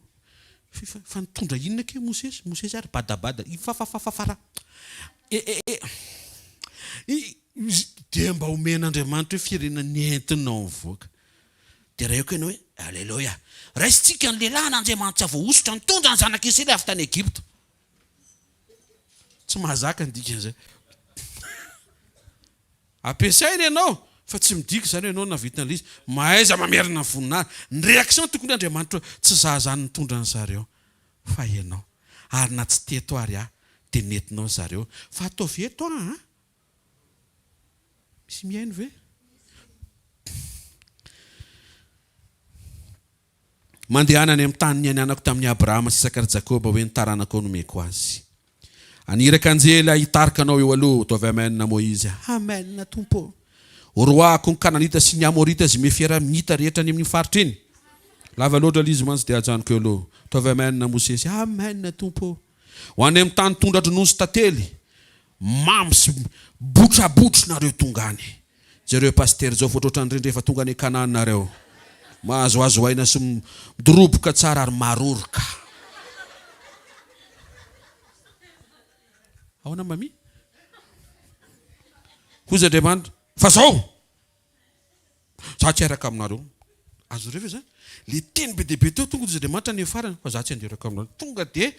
Fa, fa nitondra inona kay Mosesy? Mosesy ary badabada. Ifafafafafara. E, e, e. I, dia mba omen'Andriamanitra hoe firenena nentinao nivoaka. Dia raiko ianao hoe, Aleloia! Raisintsika ny lehilahin'Andriamanitra voahosotra nitondra ny zanak'Israely avy tany Egypta. Tsy mahazaka ny dikan'izay. Ampiasaina ianao, fa tsy midika izany hoe ianao no nahavita an'ilay izy. Mahaiza mamerina ny voninahiny. Ny réaction tokony hoe Andriamanitra hoe, tsy izaho izany nitondra an-dry zareo, fa ianao. Ary na tsy teto ary aho, dia nentinao ry zareo. Fa ataovy eto aho an! Misy mihaino ve? Mandehana any amin'ny tany nianianako tamin'i Abrahama sy Isaka ary Jakoba hoe ny taranakao nomeko azy. Haniraka anjely aho hitarika anao eo aloha. Ataovy Amen Moizy. Amen Tompo ô. Horoahako ny Kananita sy ny Amorita izay mifiara-mita rehetra any amin'iny faritra iny. Lava loatra ilay izy mantsy dia ajanoko eo aloha. Ataovy Amen Mosesy. Amen Tompo ô. Ho any amin'ny tany tondra-dronono sy tantely. Mamy sy botrabotry nareo tonga any. Jereo Pasitera zao fa ohatran'ny reny rehefa tonga any Canaan nareo. Mahazoazo aina sy midoroboka tsara ary maroroka. Ahoana Mamie? Hozy Andriamanitra, fa zao! Za tsy hiaraka aminareo. Azonareo ve zany? Le teny be dia be teo tonga hozy Andriamanitra any farany, fa za tsy handeha hiaraka aminareo. Tonga dia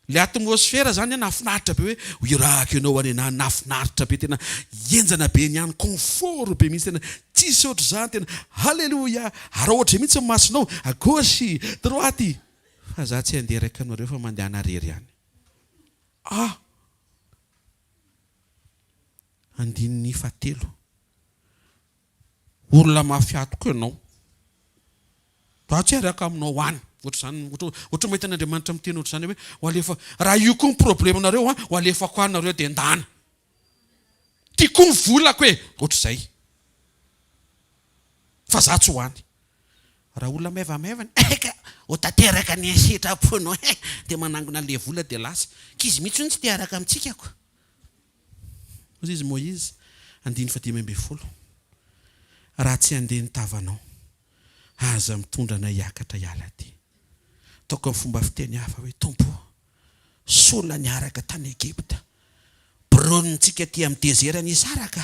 Le atmosphère zany an nahafinaritra be hoe ho irahako ianao any an nahafinaritra be tena henjana be ny any confort be mihitsy tena tsisy ohatr'izany tena haleloia ary ohatr'izay mihitsy ny masonao à gauche droite fa za tsy handeha iraika anareo fa mandehana rery any ah andininy fahatelo Olona mafy atoka ianao. Za tsy hiaraka aminao any. Ohatr'izany, ohatra, ohatra mahita an'Andriamanitra miteny ohatr'izany hoe ho alefa, raha io koa ny problemanareo an, ho alefako any nareo dia ndana. Ty koa ny volako e! Ohatr'izay. Fa za tsy ho any. Raha olona maivamaivana, eka, ho tanteraka ny sitraponao e! Dia manangona le vola dia lasa. K'izy mihitsy hono tsy te hiaraka amintsika ko. Hoy izy, Moizy, andininy fahadimy ambin'ny folo, Raha tsy handeha ny tavanao, aza mitondra anay hiakatra hiala aty. Ataoko amin'ny fomba fiteny hafa hoe, Tompo ô, sola niaraka tany Egypta, biraonintsika aty amin'ny dezera nisaraka,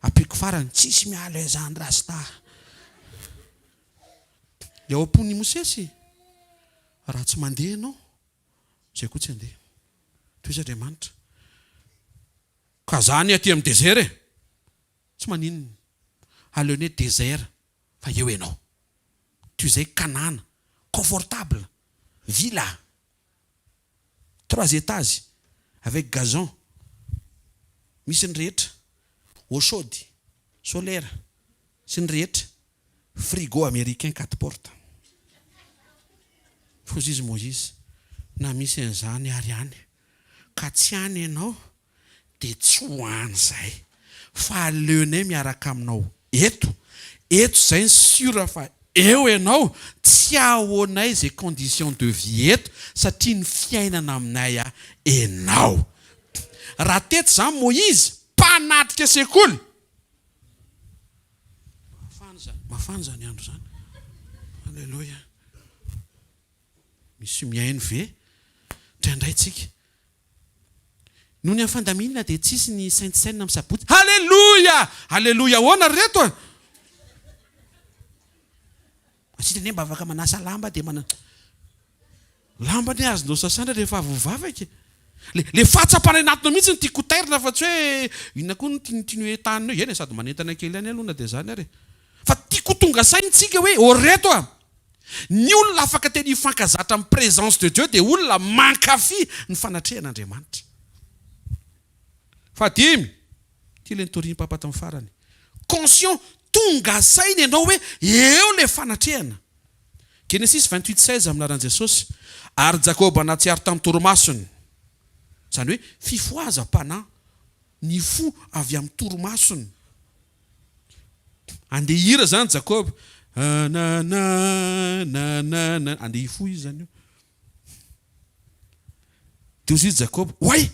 ampiako farany, tsisy miala izany rasta. Ilay ao am-pon'i Mosesy, raha tsy mandeha ianao, Izay koa tsy handeha. Tohizo Andriamanitra. Ka za anie aty amin'ny désert e! Tsy maninona. Aleonay désert fa eo ianao. Toy izay Kanana. Confortable. Villa. Trois étages. Avec gazon. Misy ny rehetra. Eau chaude. Solaire. Sy ny rehetra. Frigo américain quatre portes. Hozy izy Moizy, na misy an'izany ary any, ka tsy any ianao, dia tsy ho any izahay, fa aleonay miaraka aminao eto, eto izay ny sûr fa. Eo ianao, tsy ahoanay izay condition de vie eto satria ny fiainana aminay enao. Raha teto izany Moïse, mpanatrika sekoly. Mafana izany, mafana izany andro izany. Alléluia. Misy mihaino ve? Indraindray tsika. Noho ny amin'ny fandaminana dia tsisy ny sainte cène amin'ny sabotsy. Haleloia! Haleloia ahoana ry reto a? Isika anie mba afaka manasa lamba dia mana lamba anie azonao sasana rehefa avy mivavaka e. Le le fahatsapana anatinao mihitsy no tiako ho tairina fa tsy hoe inona koa no tiany hoe entanina eo. Eny e, sady manentana kely ihany aloha na dia izany ary e. Fa tiako ho tonga saina tsika hoe ô ry reto a! Ny olona afaka tena hifankazatra amin'ny présence de Dieu dia olona mankafy ny fanatrehan'Andriamanitra. Fahadimy, ity ilay notorian'i Papa tamin'ny farany, conscient, tonga saina ianao hoe eo ilay fanatrehana. Genesis 28, 16 amin'ny anaran'i Jesosy, Ary Jakoba nahatsiaro tamin'ny torimasony, izany hoe fifohazam-panahy, ny fo avy amin'ny torimasony. Andeha hihira zany Jakoba. Na na na na na. Andeha hifoha izy zany io. Dia hoy izy Jakoba, Oay!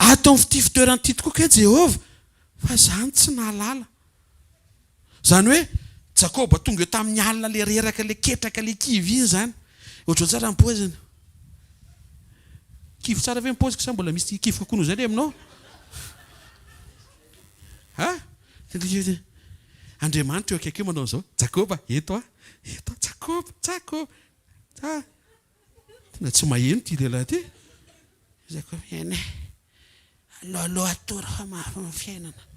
Ato amin'ny ity fitoerana ity tokoa kay Jehovah, fa izaho no tsy nahalala. Izany hoe, Jakoba tonga eo tamin'ny alina ilay reraka, ilay ketraka, ilay kivy iny izany. Ohatr'izao tsara ny paoziny. Kivy tsara ve ny paoziko sa mbola misy kivy kokoa noho izay le aminao? Ha? Andriamanitra eo akaiky eo manao an'izao, Jakoba, eto aho, eto aho, Jakoba, Jakoba, ja. Tena tsy maheno ity lehilahy ity. Jakoba, eny e, aleo aloha hatory fa mafy ny fiainana.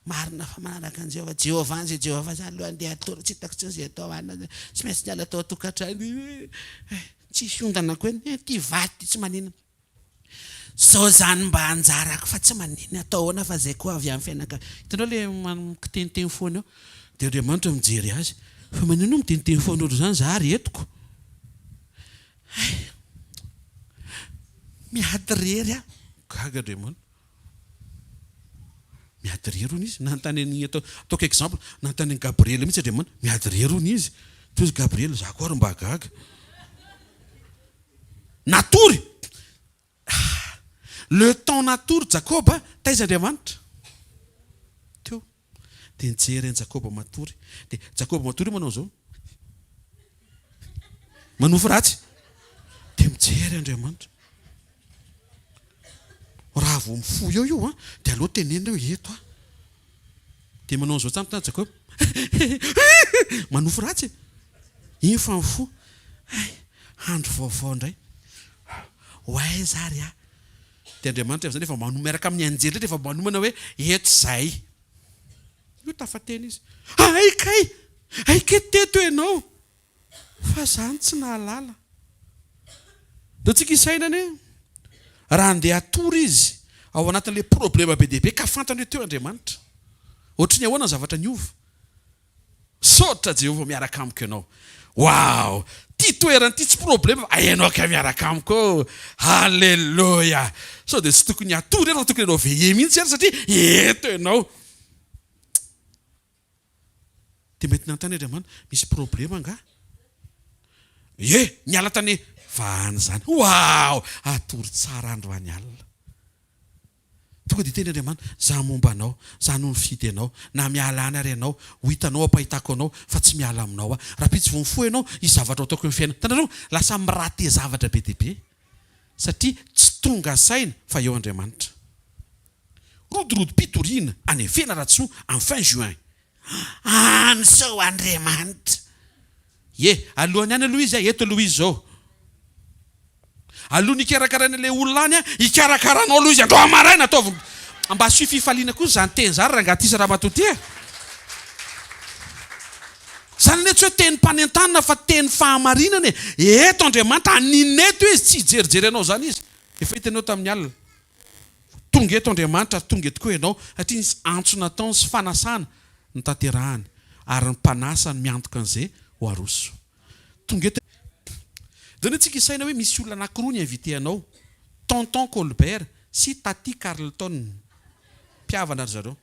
Marina fa manaraka an'i Jehovah, Jehovah any izay Jehovah fa za aloha andeha hatory, tsy hitako intsony izay atao any, tsy maintsy niala tao an-tokantrano. Tsisy ondana koa eny, ity vady ity tsy maninona. Zao zany mba anjarako fa tsy maninona atao ahoana fa zay koa avy amin'ny fianakaviana. Hitanao le mikiteniteny foana eo. Dia Andriamanitra mijery azy. Fa maninona miteniteny foana ohatr'izany za ary entiko. Hay! Miady irery aho. Gaga Andriamanitra. Miady irery hono izy. Nanontany an'i, ataoko exemple, nanontany an'i Gabriela mihitsy Andriamanitra, miady irery hono izy. Toy izy Gabriela, za koa ary mba gaga. Natory! Ah! Le temps natory Jakoba, taiza Andriamanitra? Teo. Dia nijery an'i Jakoba matory. Dia Jakoba matory io manao izao. Manofy ratsy. Dia mijery Andriamanitra. Raha vao mifoha eo io an, dia aleo tenenina hoe eto aho. Dia manao an'izao tampoka Jakoba. Manofy ratsy e. Iny fa mifoha. Hay, andro vaovao indray. Ho aiza ary aho? Dia Andriamanitra amin'izany efa mano, miaraka amin'ny anjely rehetra efa manomana hoe eto izahay. Io tafateny izy. Hay kay! Hay kay teto ianao! Fa za no tsy nahalala. Ndao tsika hisaina anie. Raha handeha hatory izy ao anatin'ilay problema be dia be ka fantany hoe teo Andriamanitra. Ohatry ny ahoana ny zavatra niova. Misaotra Jehovah miaraka amiko ianao. Waouh! Ty toerana ty tsy problema fa ianao kay miaraka amiko eo. Alléluia! Sao dia tsy tokony hatory ianao fa tokony hanao veillée mihitsy ary satria eto ianao. Dia mety nanontany Andriamanitra, misy problema angaha? Ie, niala tany fa any izany. Waouh! Hatory tsara androany alina. Tonga dia hiteny Andriamanitra, Izaho momba anao, Izaho no nifidy anao, na miala any ary ianao, ho hitanao ampahitako anao, fa tsy miala aminao aho. Rahampitso vao mifoha ianao, hisy zavatra ho ataoko eo amin'ny fiainana. Hitanareo? Lasa mi-rater zavatra be dia be, satria tsy tonga saina fa eo Andriamanitra. Rodorodim-pitoriana any Fianarantsoa amin'ny fin juin. Any sao Andriamanitra. Ie, alohany any aloha izy a, eto aloha izy izao. Alohan'ny hikarakarana ilay olona any a, hikarakara anao aloha izy androany maraina, ataovy mba asio fifaliana koa izany teny izany rangahy ty sy ramatoa ty e. Izany anie tsy hoe tenim-panentanana fa teny fahamarinana e. Eto Andriamanitra, haninona eto izy, tsy hijerijery anao izany izy. Efa hitanao tamin'ny alina. Tonga eto Andriamanitra ary tonga eto koa ianao satria nisy antso nataony sy fanasana notanterahany ary ny mpanasa no miantoka an'izay ho aroso. Tonga eto Ndao anie tsika hisaina hoe misy olona anakiroa ni-inviter anao, Tonton Colbert sy Tatie Carlton. Mpihavana ry zareo.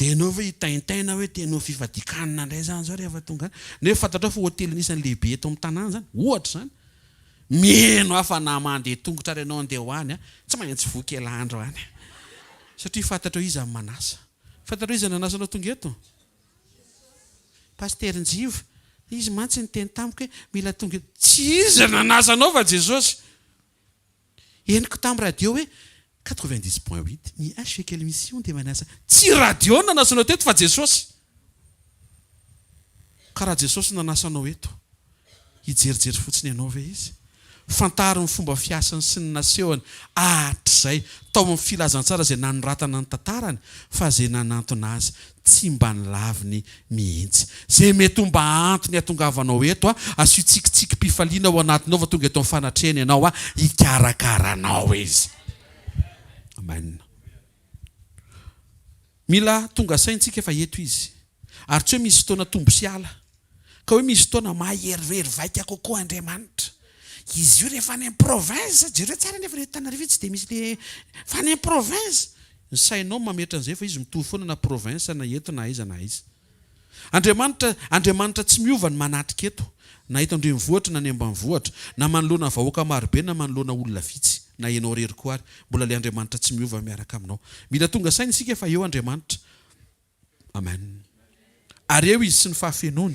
Dia ianao ve hitaintaina hoe te hanao fifadian-kanina indray izany izao rehefa tonga any? Nefa fantatrao fa hotely anisan'ny lehibe eto amin'ny tanàna izany, ohatra izany. Mino aho fa na mandeha tongotra ary ianao handeha ho any, tsy maintsy voky elah andro any. Satria fantatrao iza no manasa. Fantatrao iza nanasa anao tonga eto? Pasitera Njiva. Izy mantsy niteny tamiko hoe mila tonga eto. Tsy izy nanasa anao fa Jesosy. Henoko tamin'ny radio hoe 90.8 ny HVK Mission dia manasa. Tsy radio no nanasa anao teto fa Jesosy. Ka raha Jesosy nanasa anao eto, hijerijery fotsiny anao ve Izy? Fantaro ny fomba fiasany sy ny nasehony hatrizay tao amin'ny filazantsara izay nanoratana ny tantarany fa izay nanantona azy tsy mba nolaviny mihitsy. Izay mety ho mba antony hahatongavanao eto, asio tsikitsikim-pifaliana ao anatinao fa tonga eto amin'ny fanatrehany ianao, hikarakara anao Izy. Amen. Mila tonga saina isika fa eto Izy. Ary tsy hoe misy fotoana tombo sy ala. Ka hoe misy fotoana maherihery vaika kokoa Andriamanitra. Izy io rehefa any am province, jereo tsara anefa le Antananarivo io tsy dia misy le fa any am province, ny sainao mametra an'izay fa izy mitovy foana na province na eto na aiza na aiza. Andriamanitra, Andriamanitra tsy miova ny manatrika eto, na eto an-drenivohitra na any ambanivohitra, na manoloana vahoaka marobe na manoloana olona vitsy, na ianao irery koa ary, mbola le Andriamanitra tsy miova miaraka aminao. Mila tonga saina isika fa eo Andriamanitra. Amen. Ary eo Izy sy ny fahafenoany.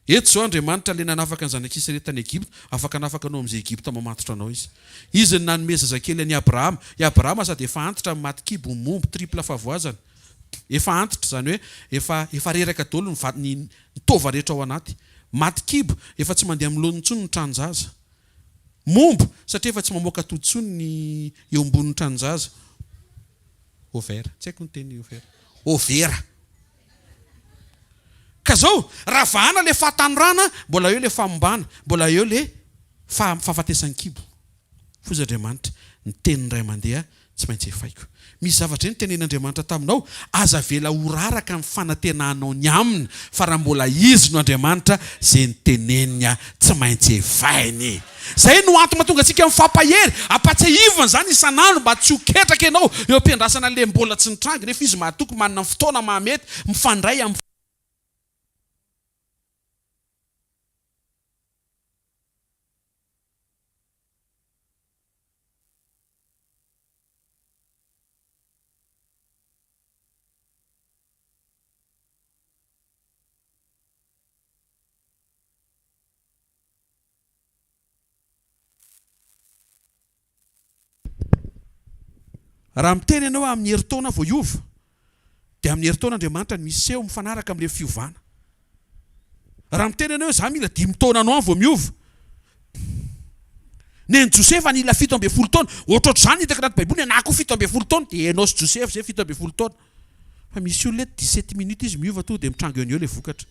Eto izao Andriamanitra ilay nanafaka ny zanak'Israely tany Egypta, afaka hanafaka anao amin'izay Egypta mamatotra anao Izy. Izy no nanome zazakely an'i Abrahama. I Abrahama sady efa antitra no maty kibo, mombo, triple fahavoazana. Efa antitra, izany hoe efa efa reraka daholo ny va- ny ny taova rehetra ao anaty. Maty kibo, efa tsy mandeha amin'ny laoniny intsony ny tranon-jaza. Mombo, satria efa tsy mamoaka atody intsony ny eo ambonin'ny tranon-jaza. Ovaire, tsy haiko ny teny ovaire. Overa. Ka zao, raha vahana le fahatanorana, mbola eo le famombana, mbola eo le fahafatesan'ny kibo. Foza Andriamanitra, ny tenin'ny ray aman-deha tsy maintsy efaiko. Misy zavatra izay notenenin'Andriamanitra taminao, aza avela ho raraka ny fanantenanao ny Aminy, fa raha mbola Izy no Andriamanitra, izay noteneniny tsy maintsy efainy. Izay no antony mahatonga antsika mifampahery, ampatsiahivina izany isan'andro mba tsy ho ketraka ianao eo am-piandrasana ilay mbola tsy nitranga nefa izy mahatoky manana ny fotoana mahamety mifandray amin'ny Raha miteny ianao hoe amin'ny herintaona aho vao hiova, dia amin'ny herintaona Andriamanitra no miseho mifanaraka amin'ilay fiovana. Raha miteny ianao hoe za mila dimy taona any ho any vao miova, Nen'i Josefa nila 17 taona, ohatrohatr'izany hitako anaty baiboly, ny anah koa 17 taona, dia ianao sy Josefa izay 17 taona. Fa misy olona eto 17 minutes izy miova tonga dia mitranga eo no eo ilay vokatra.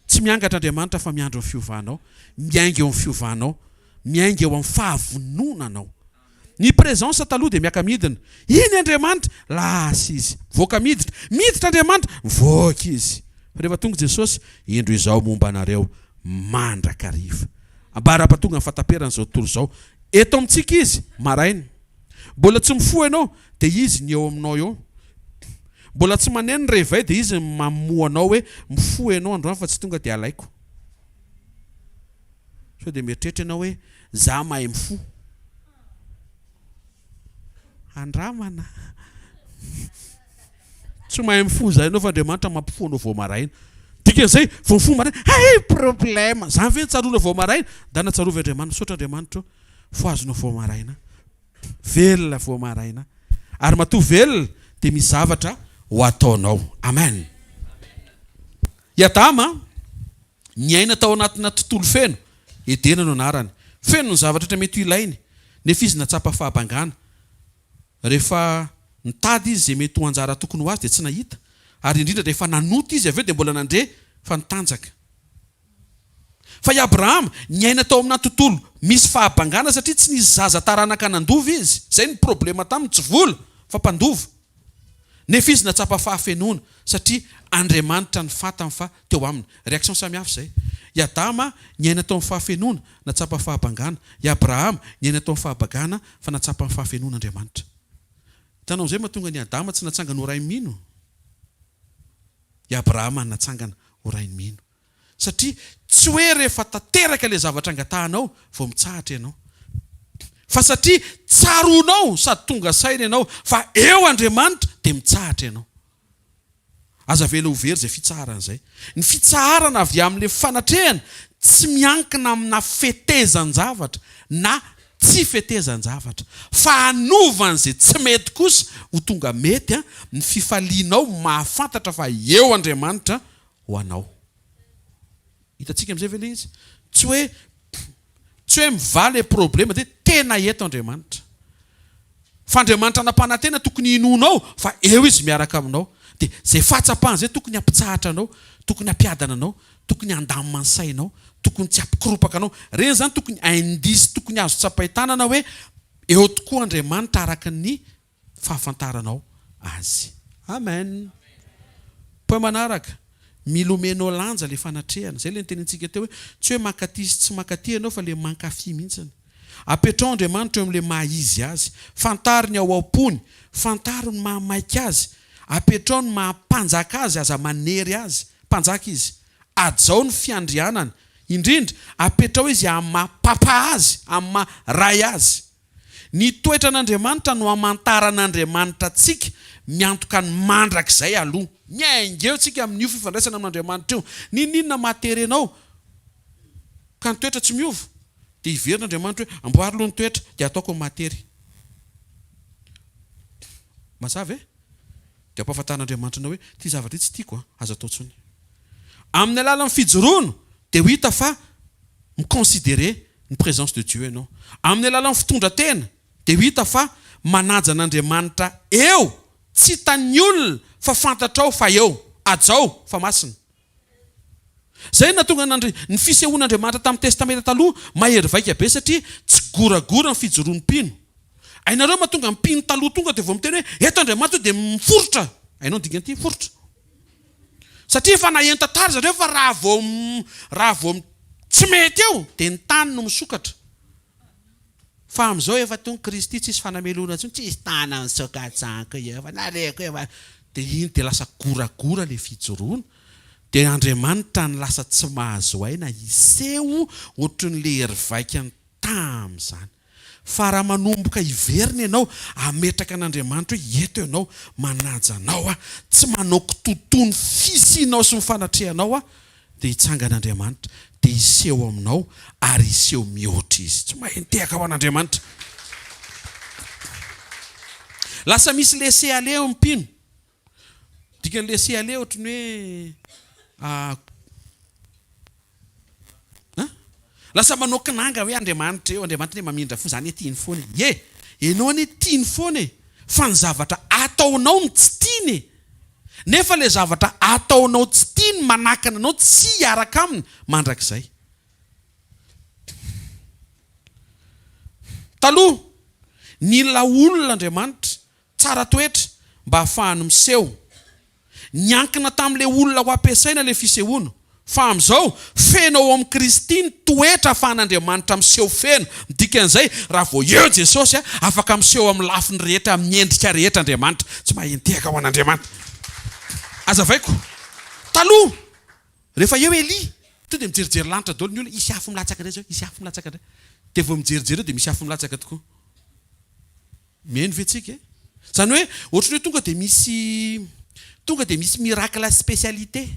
Tsy miangatra Andriamanitra fa miandry ny fiovanao, miainga eo amin'ny fiovanao, miainga eo amin'ny fahavononanao. Ny présence taloha dia miaka-midina. Iny Andriamanitra, lasa izy. Mivoaka miditra. Miditra Andriamanitra, mivoaka izy. Fa rehefa tonga Jesosy, indro izaho momba anareo mandrakariva. Ambara-pahatonga ny fahataperan'izao tontolo izao. Eto amintsika Izy, maraina. Mbola tsy mifoha ianao, dia Izy ny eo aminao eo. Mbola tsy maneno ny réveil dia Izy ny mamoha anao hoe mifoha ianao androany fa tsy tonga dia alaiko. Sao dia mieritreritra ianao hoe za mahay mifoha. Andramana. Tsy mahay mifoha izany ianao fa Andriamanitra mampifoha anao vao maraina. Dikan'izay vao mifoha maraina, hay problème. Izany ve no tsaroana vao maraina? Ndana tsarovy Andriamanitra, misaotra Andriamanitra ô, fohazonao vao maraina. Velona vao maraina. Ary matoa velona dia misy zavatra ho ataonao. Amen. I Adama niaina tao anatina tontolo feno, Edena no anarany. Feno ny zavatra rehetra mety ho ilainy, nefa izy nahatsapa fahabangana. Rehefa nitady izy izay mety ho anjara tokony ho azy dia tsy nahita, ary indrindra rehefa nanota izy avy eo dia mbola nandre fa nitanjaka. Fa i Abrahama, niaina tao amina tontolo misy fahabangana satria tsy nisy zaza taranaka nandova izy. Izay no problema taminy, tsy vola fa mpandova. Nefa izy nahatsapa fahafenoana satria Andriamanitra no fantany fa teo aminy. Réaction samihafa izay. I Adama niaina tao amin'ny fahafenoana, nahatsapa fahabangana. I Abrahama niaina tao amin'ny fahabagana fa nahatsapa ny fahafenoana Andriamanitra. Hitanao amin'izay mahatonga an'i Adama tsy natsangana ho ray mino? I Abrahama natsangana ho rain'ny mino. Satria tsy hoe rehefa tanteraka ilay zavatra angatahanao vao mitsahatra ianao. Fa satria tsaroanao sady tonga saina ianao fa eo Andriamanitra dia mitsahatra ianao. Aza avela ho very izay fitsaharana izay. Ny fitsaharana avy amin'ilay fanatrehana tsy miankina amina fetezan-javatra na tsy fetezan-javatra. Fa hanova an'izay tsy mety kosa ho tonga mety ny fifalianao mahafantatra fa eo Andriamanitra ho anao. Hitantsika amin'izay ve ilay izy? Tsy hoe tsy hoe mivaha ilay problema dia tena eto Andriamanitra. Fa Andriamanitra nampanantena tokony hinoanao fa eo Izy miaraka aminao. Dia izay fahatsapana izay tokony hampitsahatra anao, tokony hampiadana anao, tokony handamina ny sainao, tokony tsy hampikoropaka anao. Ireny izany tokony indice tokony azo tsapain-tanana hoe eo tokoa Andriamanitra araka ny fahafantaranao azy. Amen. Point manaraka, mila omenao lanja le fanatrehana. Zay le notenenintsika teo hoe tsy hoe mankatia sy tsy mankatia ianao fa le mankafy mihitsiny. Apetrao Andriamanitra eo amin'le maha izy azy. Fantaro ny ao am-pony, fantaro ny maha maika azy. Apetrao ny maha mpanjaka azy, aza manery azy. Mpanjaka izy. Hajao ny fiandrianany. Indrindra, apetrao izy amin'ny maha papa azy, amin'ny maha ray azy. Ny toetran'Andriamanitra no amantaran'Andriamanitra antsika, miantoka ny mandrakizay aloha. Miainga eo tsika amin'io fifandraisana amin'Andriamanitra io. N'inon'inona mahatery anao ka ny toetra tsy miova, dia hiverina Andriamanitra hoe amboary aloha ny toetra dia ataoko ny mahatery. Mazava e? Dia ampahafantarin'Andriamanitra anao hoe ity zavatra ity tsy tiako an, aza atao intsony. Amin'ny alalan'ny fijoroana dia ho hita fa mi-considerer ny présence de Dieu ianao. Amin'ny alalan'ny fitondra-tena dia ho hita fa manaja an'Andriamanitra eo, tsy hitan'ny olona fa fantatrao fa eo, hajao fa masina. Izay no nahatonga an'Andri, ny fisehoan'Andriamanitra tamin'ny Testamenta Taloha mahery vaika be satria tsy goragora ny fijoroan'ny mpino. Hainareo mahatonga ny mpino taloha tonga dia vao miteny hoe eto Andriamanitra dia miforitra. Hainao ny dikan'ity? Foritra. Satria efa naheno tantara zareo fa raha vao raha vao tsy mety eo dia ny tany no misokatra. Fa amin'izao efa tonga Kristy tsisy fanamelohana intsony, tsisy tany misokatsanko eo fa nareo koa efa dia iny dia lasa goragora ilay fijoroana. Dia Andriamanitra no lasa tsy mahazo aina hiseho ohatran'ilay hery vaika ny tamin'izany. Fa raha manomboka hiverina ianao, hametraka an'Andriamanitra hoe eto ianao, manaja anao aho, tsy manao kitoatoa ny fisianao sy ny fanatrehanao aho, dia hitsangana Andriamanitra, dia hiseho aminao ary hiseho mihoatra Izy. Tsy mahay nitehaka ho an'Andriamanitra. Lasa misy laisser-aller eo amin'ny mpino. Dikan'ny laisser aller ohatry ny hoe ah lasa manao kinanga hoe Andriamanitra eo, Andriamanitra anie mamindra fo, za anie tiany foana e. Ie, enao anie tiany foana e, fa ny zavatra ataonao no tsy tiany e. Nefa ilay zavatra ataonao tsy tiany manakana anao tsy hiaraka aminy mandrakizay. Taloha, nila olona Andriamanitra Tsara toetra mba hahafahany miseho. Niankina tamin'ilay olona ho ampiasaina ilay fisehoana. Fa amin'izao, feno ao amin'i Kristy ny toetra ahafahan'Andriamanitra miseho feno. Ny dikan'izay, raha vao eo Jesosy, afaka miseho amin'ny lafiny rehetra, amin'ny endrika rehetra Andriamanitra. Tsy mahay nitehaka ho an'Andriamanitra. Hazavaiko. Taloha, rehefa eo Elia, tonga dia mijerijery lanitra daholo ny olona, hisy afo milatsaka indray izao, hisy afo milatsaka indray. Dia vao mijerijery eo dia misy afo milatsaka tokoa. Mihaino ve tsika e? Zany hoe ohatran'ny hoe tonga dia misy tonga dia misy miracle spécialité.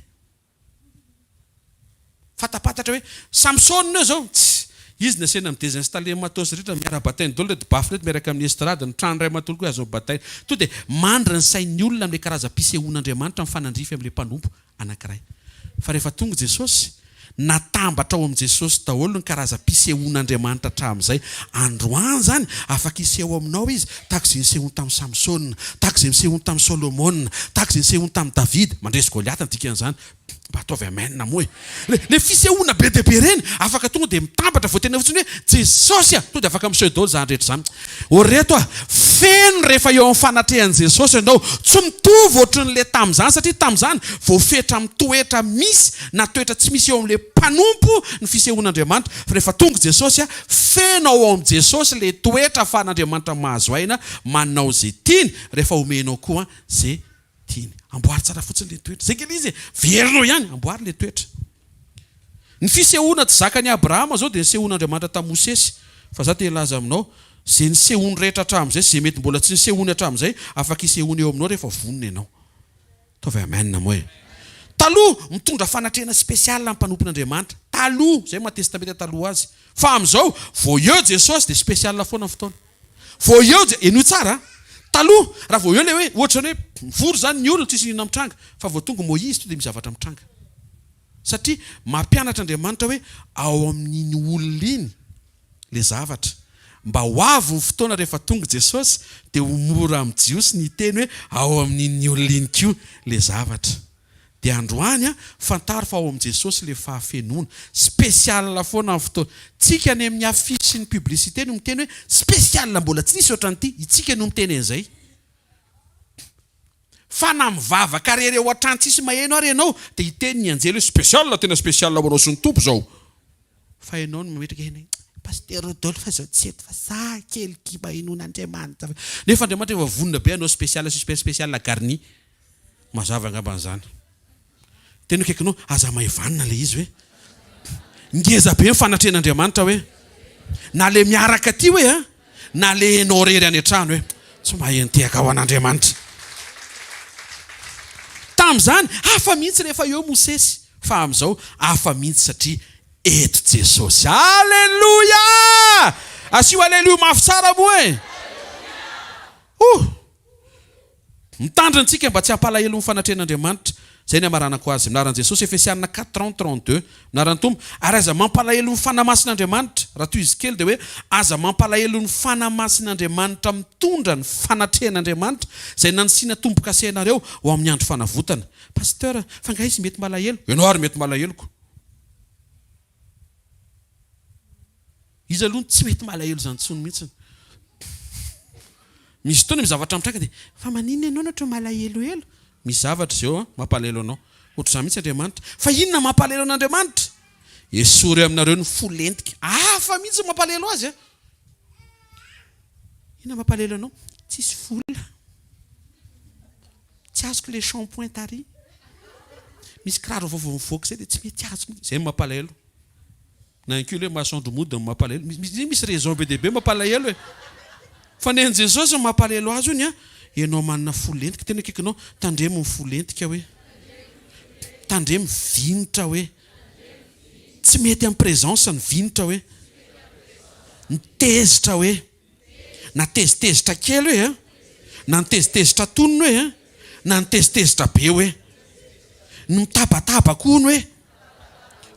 Fatapantatra hoe Samsona eo zao, tss, izy nasaina mi-désinstaller matos rehetra, miara-bataina daholo ireto baffle ireto miaraka amin'ny estrade, ny trano iray manontolo koa azony bataina. Tonga dia mandry ny sain'ny olona amin'ilay karazam-pisehoan'Andriamanitra mifanandrify amin'ilay mpanompo anankiray. Fa rehefa tonga Jesosy, natambatra ao amin'i Jesosy daholo ny karazam-pisehoan'Andriamanitra hatramin'izay. Androany izany, afaka hiseho aminao Izy, tahaka izay nisehoany tamin'i Samsona, tahaka izay nisehoany tamin'i Solomona, tahaka izay nisehoany tamin'i Davida. Mandresy Goliata ny dikan'izany. Mba ataovy amen moa e. Ilay fisehoana be dia be ireny, afaka tonga dia mitambatra, vao tena fotsiny hoe Jesosy a! Tonga dia afaka miseho daholo izany rehetra izany. Ô reto a! Feno rehefa eo amin'ny fanatrehan'i Jesosy ianao. Tsy mitovy ohatran'ilay tamin'izany satria tamin'izany voafetra amin'ny toetra misy na toetra tsy misy eo amin'ilay mpanompo ny fisehoan'Andriamanitra. Fa rehefa tonga Jesosy a, feno ao amin'i Jesosy ilay toetra ahafahan'Andriamanitra mahazo aina manao izay tiany rehefa omenao koa izay tiany. tiany. Amboary tsara fotsiny ilay toetra. Izay ange ilay izy e! Verina eo ihany, amboary ilay toetra. Ny fisehoana tsy zakan'i Abrahama izao dia nisehoan'Andriamanitra tamin'i Mosesy. Fa izaho te hilaza aminao, izay nisehoany rehetra hatramin'izay sy izay mety mbola tsy nisehoany hatramin'izay, afaka hisehoany eo aminao rehefa vonona ianao. Ataovy amen moa e. Taloha, mitondra fanatrehana spécial ny mpanompon'Andriamanitra. Taloha, izay maha testamenta taloha azy. Fa amin'izao, vao eo Jesosy dia spécial foana ny fotoana. Vao eo Je, henoy tsara a! Taloha, raha vao eo ilay hoe, ohatra izany hoe, mivory izany ny olona, tsisy inona mitranga. Fa vao tonga Moïse, tonga dia misy zavatra mitranga. Satria mampianatra Andriamanitra hoe ao amin'iny olona iny ilay zavatra. Mba ho avy ny fotoana rehefa tonga Jesosy dia ho mora amin'ny Jiosy ny hiteny hoe ao amin'iny olona iny koa ilay zavatra. Dia androany an, fantaro fa ao amin'i Jesosy ilay fahafenoana. Spécial foana ny fotoana. Tsika any amin'ny affiche sy ny publicité no miteny hoe spécial mbola tsy nisy ohatran'ity. Itsika no miteny an'izay. Fa na mivavaka rery ao an-trano tsisy maheno ary ianao dia hiteny ny anjely hoe spécial tena spécial ho anao sy ny Tompo izao. Fa ianao no mametraka eny hoe Pasteur Rodolphe zao tsy eto fa za kely kiba inoan'Andriamanitra. Nefa Andriamanitra efa vonona be hanao spécial super spécial garni. Mazava angamba an'izany. Tena akaikinao, aza hamaivanina ilay izy hoe. Ngeza be ny fanatrehan'Andriamanitra hoe. Na le miaraka aty hoe a, na le enao rery any an-trano hoe. Tsy mahay nitehaka ho an'Andriamanitra. Tamin'izany, hafa mihitsy rehefa eo Mosesy, fa amin'izao hafa mihitsy satria eto Jesosy. Aleloia! Asio aleloia mafy tsara moa e! Oh! Mitandrina antsika mba tsy hampalahelo ny fanatrehan'Andriamanitra. Izay ny hamaranako azy. Amin'ny anaran'i Jesosy, Efesiana 4, 32. Amin'ny anaran'ny Tompo. Ary aza mampalahelo ny Fanahy Masin'Andriamanitra. Raha tohizo kely dia hoe, aza mampalahelo ny Fanahy Masin'Andriamanitra mitondra ny fanatrehan'Andriamanitra, izay nanisiana tombo-kase anareo ho amin'ny andro fanavotana. Pasteur, fa angaha izy mety malahelo? Ianao ary mety malahelo ko. Izy aloha no tsy mety malahelo izany intsony mihitsy. Misy fotoana misy zavatra mitranga dia fa maninona ianao no ohatran'ny malahelohelo? Misy zavatra izao an, mampalahelo anao. Ohatr'izany mihitsy Andriamanitra. Fa inona mampalahelo an'Andriamanitra? Esory aminareo ny fo lentika. Hafa mihitsy ny mampalahelo azy an. Inona mampalahelo anao? Tsisy vola. Tsy azoko ilay shampoing tary. Misy kiraro vaovao mivoaka izay dia tsy mety azoko mihitsy. Izay no mampalahelo. Na ihany koa ilay masoandro mody no mampalahelo. Misy misy raison be dia be mampalahelo e. Fa ny an'i Jesosy ny mampalahelo azy hono an, ianao manana fo lentika, tena akaikinao, tandremo ny fo lentika hoe. Tandremo vinitra hoe. Tsy mety amin'ny présence ny vinitra hoe. Ny tezitra hoe. Na tezitezitra kely hoe an, na ny tezitezitra antonony hoe an, na ny tezitezitra be hoe. Ny mitabataba koa hono hoe.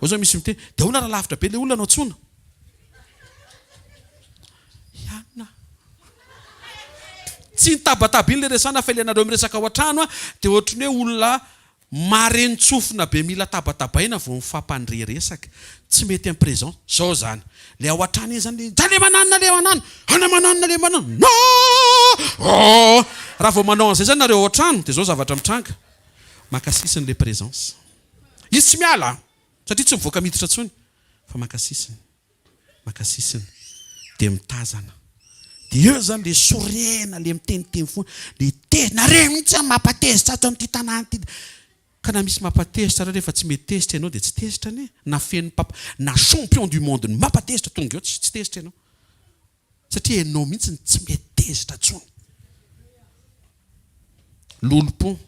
Ao zao misy miteny, dia ahoana raha lavitra be ilay olona no antsoina? Ianona. Tsy ny tabataba iny ilay resahana fa ilay nareo miresaka ao an-trano dia ohatry ny hoe olona Marentsofina be mila tabatabaina vao mifampandre resaka. Tsy mety en présence. Zao zany. Le ao an-trano iny zany le za le mananona le mananona, ana mananona le mananona oh! Raha vao manao an'izay zany nareo ao an-trano dia zao zavatra mitranga. Maka sisiny le présence. Izy tsy miala satria tsy mivoaka miditra intsony fa maka sisiny. maka sisiny dia mitazana dia eo zany le sorena le miteniteny foana le te nareo mihitsy an mampatezitra ato amin'ity tanàna ity ka na misy mampatezitra ary rehefa tsy mety tezitra ianao dia tsy tezitra anie na feno mpamp na champion du monde ny mampatezitra tonga eo tsy tsy tezitra ianao satria ianao mihitsy no tsy mety tezitra intsony Lolompo.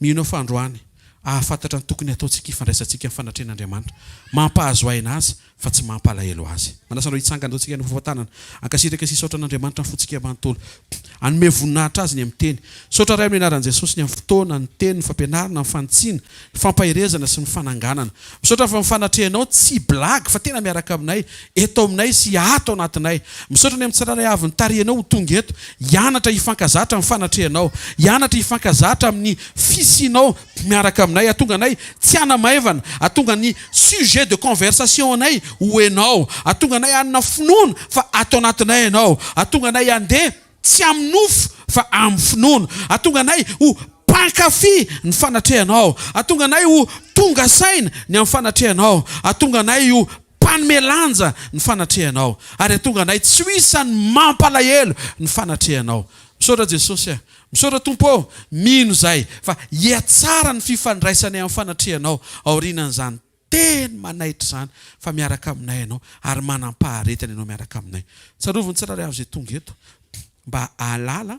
Mino aho fa androany hahafantatra ny tokony hataontsika hifandraisantsika amin'ny fanatrehan'Andriamanitra. Mampahazo aina Azy fa tsy mampalahelo Azy. Manasa anao hitsangana ataontsika ny fofoan-tanana. Hankasitraka sy hisaotra an'Andriamanitra ny fontsika manontolo. Hanome voninahitra Azy ny amin'ny teny. Misaotra Ray amin'ny anaran'i Jesosy ny amin'ny fotoana, ny teny, ny fampianarana, ny fanitsiana, ny fampaherezana sy ny fananganana. Misaotra fa ny fanatrehanao tsy blague fa tena miaraka aminay, eto aminay sy ato anatinay. Misaotra ny amin'ny tsirairay avy nitarihanao ho tonga eto, hianatra hifankazatra amin'ny fanatrehanao, hianatra hifankazatra amin'ny fisianao miaraka aminay, hahatonga anay tsy hanamaivana, hahatonga ny sujet de conversation anay ho enao, hahatonga anay hanana finoana fa ato anatinay ianao, hahatonga anay handeha Tsy amin'ny nofo fa amin'ny finoana. Hahatonga anay ho mpankafy ny fanatrehanao. Hahatonga anay ho tonga saina ny amin'ny fanatrehanao. Hahatonga anay ho mpanome lanja ny fanatrehanao. Ary hahatonga anay tsy ho isan'ny mampalahelo ny fanatrehanao. Misaotra Jesosy a! Misaotra Tompo ô! Mino izahay fa hihatsara ny fifandraisanay amin'ny fanatrehanao aorianan'izany teny manaitra izany fa miaraka aminay Ianao ary manam-paharetana Ianao miaraka aminay. Tsarovy ny tsirairay avy izay tonga eto mba hahalala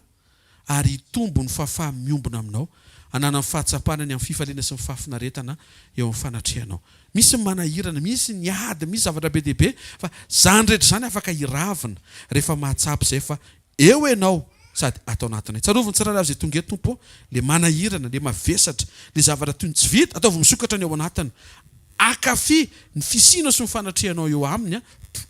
ary hitombo ny fahafaha-miombona aminao, hananany fahatsapana ny amin'ny fifaliana sy ny fahafinaretana eo amin'ny fanatrehanao. Misy ny manahirana, misy ny ady, misy zavatra be dia be, fa izany rehetra izany afaka hiravina rehefa mahatsapa izay fa eo Ianao sady ato anatinay. Tsarovy ny tsirairay avy izay tonga eto, Tompo ô, ilay manahirana, ilay mavesatra, ilay zavatra toy ny tsy vita, ataovy misokatra ny ao anatiny. Hankafy ny fisianao sy ny fanatrehanao eo aminy,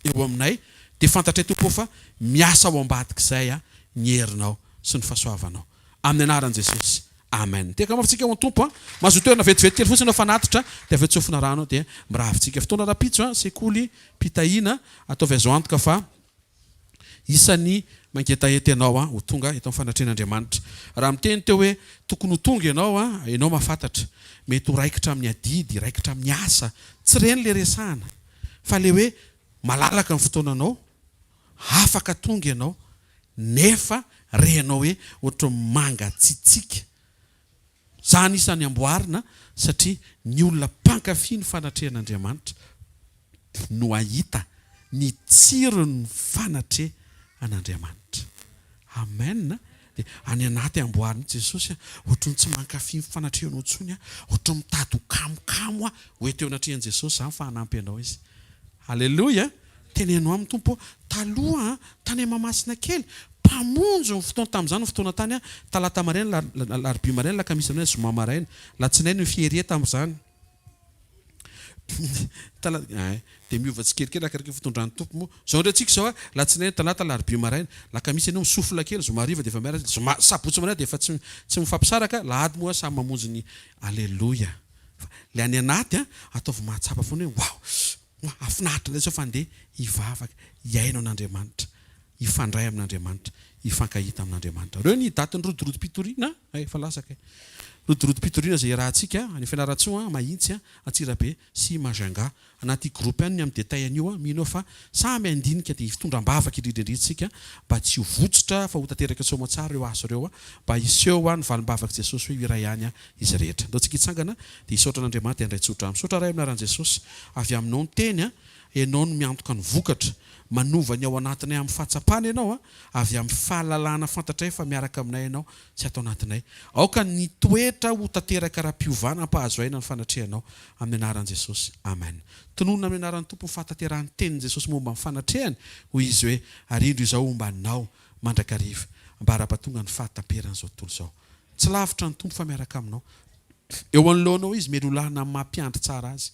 eo aminay, dia fantatray Tompo ô fa miasa ao ambadik'izay ny herinao sy ny fahasoavanao. Amin'ny anaran'i Jesosy. Amen. Tehaka mafy tsika ho an'ny Tompo a. Mahazoa toerana vetivety kely fotsiny eo fanatitra dia avy eo tsofina rano dia mirava tsika. Fotoana rahampitso a, sekoly mpitahiana, ataovy azo antoka fa isan'ny mangetaheta ianao a, ho tonga eto amin'ny fanatrehan'Andriamanitra. Raha miteny teo hoe tokony ho tonga ianao a, ianao mahafantatra. Mety ho raikitra amin'ny adidy, raikitra amin'ny asa. Tsy ireny ilay resahana fa ilay hoe malalaka ny fotoananao, afaka tonga ianao nefa renao hoe ohatran'ny mangatsiatsiaka. Izany isan'ny amboarina satria ny olona mpankafy ny fanatrehan'Andriamanitra no hahita ny tsiron'ny fanatrehan'Andriamanitra. Amen. Dia any anaty amboary mihitsy Jesosy a, ohatran'ny tsy mankafy ny fanatrehanao intsony aho, ohatran'ny mitady ho kamokamo aho, ho eto eo anatrehan'i Jesosy izany fa hanampy anao Izy. Aleloia! Teneno aminy Tompo ô, taloha an, tany Mahamasina kely, mpamonjy ny fotoana, tamin'izany ny fotoana tany an, talata maraina, alarobia maraina, alakamisy maraina, zoma maraina, latsinainy ny ferie tamin'izany. Talata, eh, dia miova tsikelikely arakaraka ny fitondran'ny Tompo moa. Izao indray tsika izao a, latsinainy, talata, alarobia maraina, alakamisy ianao misofla kely, zoma hariva dia efa miaraka, zoma, sabotsy maraina dia efa tsy tsy mifampisaraka, alahady moa samy mamonjy ny Aleloia. Fa ilay any anaty an, ataovy mahatsapa foana hoe waouh, mahafinaritra indray izao fa andeha hivavaka, hihaino an'Andriamanitra, hifandray amin'Andriamanitra, hifankahita amin'Andriamanitra. Ireo ny datin'ny rodorodim-pitoriana, hay efa lasa kay. Rodorodim-pitoriana izay iarahantsika any Fianarantsoa, Mahitsy, Antsirabe sy Majunga. Anaty groupe any ny amin'ny détail an'io aho, mino aho fa samy handinika dia hitondra am-bavaka indrindra indrindra isika mba tsy ho votsotra fa ho tanteraka soamantsara ireo asa ireo mba hiseho ny valim-bavak'i Jesosy hoe iray ihany izy rehetra. Ndao tsika hitsangana dia hisaotra an'Andriamanitra dia handray tsodrano. Misaotra Ray amin'ny anaran'i Jesosy. Avy aminao ny teny, Ianao no miantoka ny vokatra. Manova ny ao anatinay amin'ny fahatsapana Ianao, avy amin'ny fahalalana fantatray fa miaraka aminay Ianao sy ato anatinay. Aoka ny toetra ho tanteraka ara-piovana hampahazo aina ny fanatrehanao. Amin'ny anaran'i Jesosy. Amen. Tononina amin'ny anaran'ny Tompo ny fahatanterahan'ny tenin'i Jesosy momba ny fanatrehany, hoy Izy hoe, Ary indro Izaho homba anao mandrakariva, ambara-pahatonga ny fahataperan'izao tontolo izao. Tsy lavitra ny Tompo fa miaraka aminao. Eo anoloanao Izy, melolahina amin'ny maha mpiandry tsara Azy.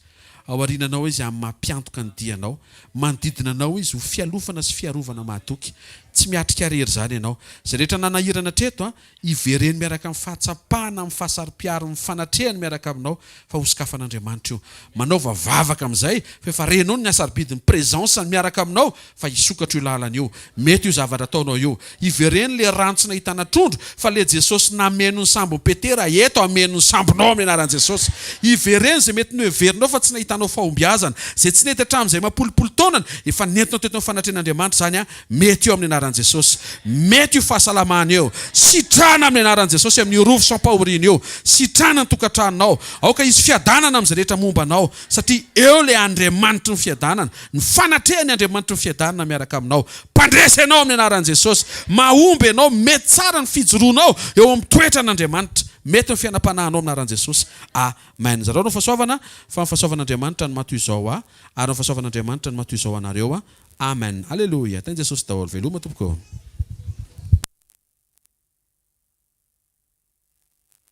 Ao aoriananao Izy amin'ny maha mpiantoka ny dianao. Manodidina anao Izy ho fialofana sy fiarovana mahatoky. Tsy miatrika irery izany ianao. Izay rehetra nanahirana hatreto, hivereno miaraka amin'ny fahatsapana amin'ny fahasaro-piaro ny fanatrehany miaraka aminao fa hosokafan'Andriamanitra io. Manaova vavaka amin'izay fa efa renao ny hasarobidin'ny présence-ny miaraka aminao fa hisokatra io lalana io. Mety io zavatra ataonao io. Hivereno le rano tsy nahitana trondro fa le Jesosy nameno ny sambon'i Petera eto hameno ny sambonao amin'ny anaran'i Jesosy. Hivereno izay mety noheverinao fa tsy nahitanao fahombiazana. Izay tsy nety hatramin'izay mampolopolo taonany, efa nentinao teto amin'ny fanatrehan'Andriamanitra izany an. Mety io amin'ny anaran'i Jesosy. Mety io fahasalamana io. Sitrana amin'ny anaran'i Jesosy amin'io rofy sy ampahoriana io. Sitrana ny tokantranonao. Aoka hisy fiadanana amin'izay rehetra momba anao satria eo ilay Andriamanitry ny fiadanana. Ny fanatrehan'ny Andriamanitry ny fiadanana miaraka aminao. Mpandresy ianao amin'ny anaran'i Jesosy. Mahomby ianao, mety tsara ny fijoroanao eo amin'ny toetran'Andriamanitra. Mety ny fiainam-panahinao amin'ny anaran'i Jesosy. Amen. Zarao ny fahasoavana, fa ny fahasoavan'Andriamanitra no maha toy izao ahy, ary ny fahasoavan'Andriamanitra no maha toy izao anareo. Amen. Aleloia. Tahin'i Jesosy daholo. Veloma tompoko.